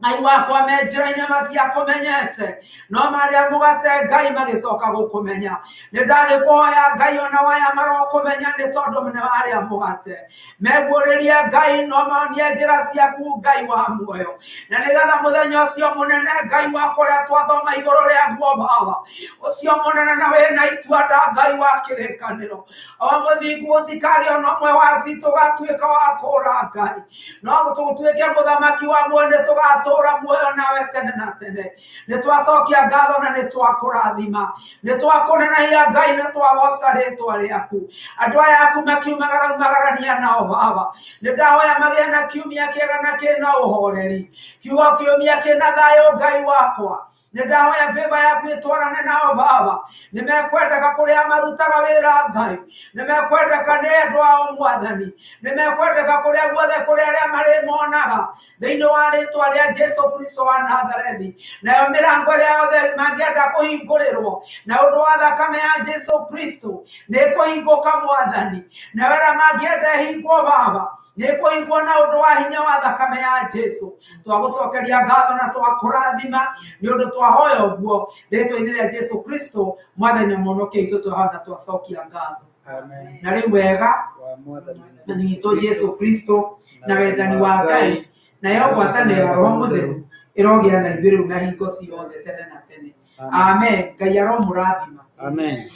Ngai wakwa me njĩra-inĩ matiakũmenyete, no marĩa mũgate Ngai magĩcoka gũkũmenya. Nĩ ndagĩkũhoya Ngai ona waya marokũmenya nĩ tondũ nĩ marĩa mũgate. Meguũrĩrie Ngai no monie njĩra ciaku Ngai wa muoyo. Na nĩgetha mũthenya ũcio mũnene Ngai wakwa ũrĩa twathoma igũrũ rĩaguo Baba, ũcio mũnene na wĩna itua nda Ngai wa kĩrĩkanĩro, o mũthingu gũtikagĩa ona ũmwe wa citũ ũgatuĩka wa kũũra Ngai, no tũtuĩke mũthamaki wa muoyo, nĩ tũgatũũra muoyo nawe tene na tene. Nĩ twacokia ngatho na nĩ twakũrathima, nĩ twakũnenehia Ngai na twagoca rĩtwa rĩaku. Andũ aya aku makiumagara umagarania nao Baba, nĩ ndahoya magĩe na kiumia kĩega na kĩna ũhoreri, kiugo kiumia kĩna thayũ Ngai wakwa. Nĩ ndahoya favor yaku ĩtwarane nao Baba, nĩ mekwendeka kũrĩa marutaga wĩra Ngai, nĩ mekwendeka nĩ andũ ao Mwathani, nĩ mekwendeka kũrĩa guothe kũrĩa arĩa marĩmonaga thĩinĩ wa rĩtwa rĩa Jesu Kristo wa Nazarethi. Nayo mĩrango ĩrĩa yothe mangĩenda kũhingũrĩrwo na ũndũ wa thakame ya Jesu Kristo nĩ ĩkũhingũka Mwathani, nayo ĩrĩa mangĩenda ĩhingwo Baba Nĩ kũhingwo na ũndũ wa hinya wa thakame ya Jesu. Twagũcokeria ngatho na twakũrathima nĩ ũndũ twahoya ũguo rĩtwa-inĩ rĩa Jesu Kristo mwathani na mũhonokia witũ, twahoya na twacokia ngatho. Amen. Na rĩu wega Wa Mwathani na witũ Jesu Kristo na wendani wa Ngai nayo ngwatanĩro ya Roho Mũtheru ĩrogĩa na ithuĩ rĩu na hingo ciothe tene na tene. Amen. Ngai aromũrathima. Amen.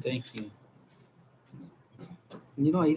Thank you. You know, I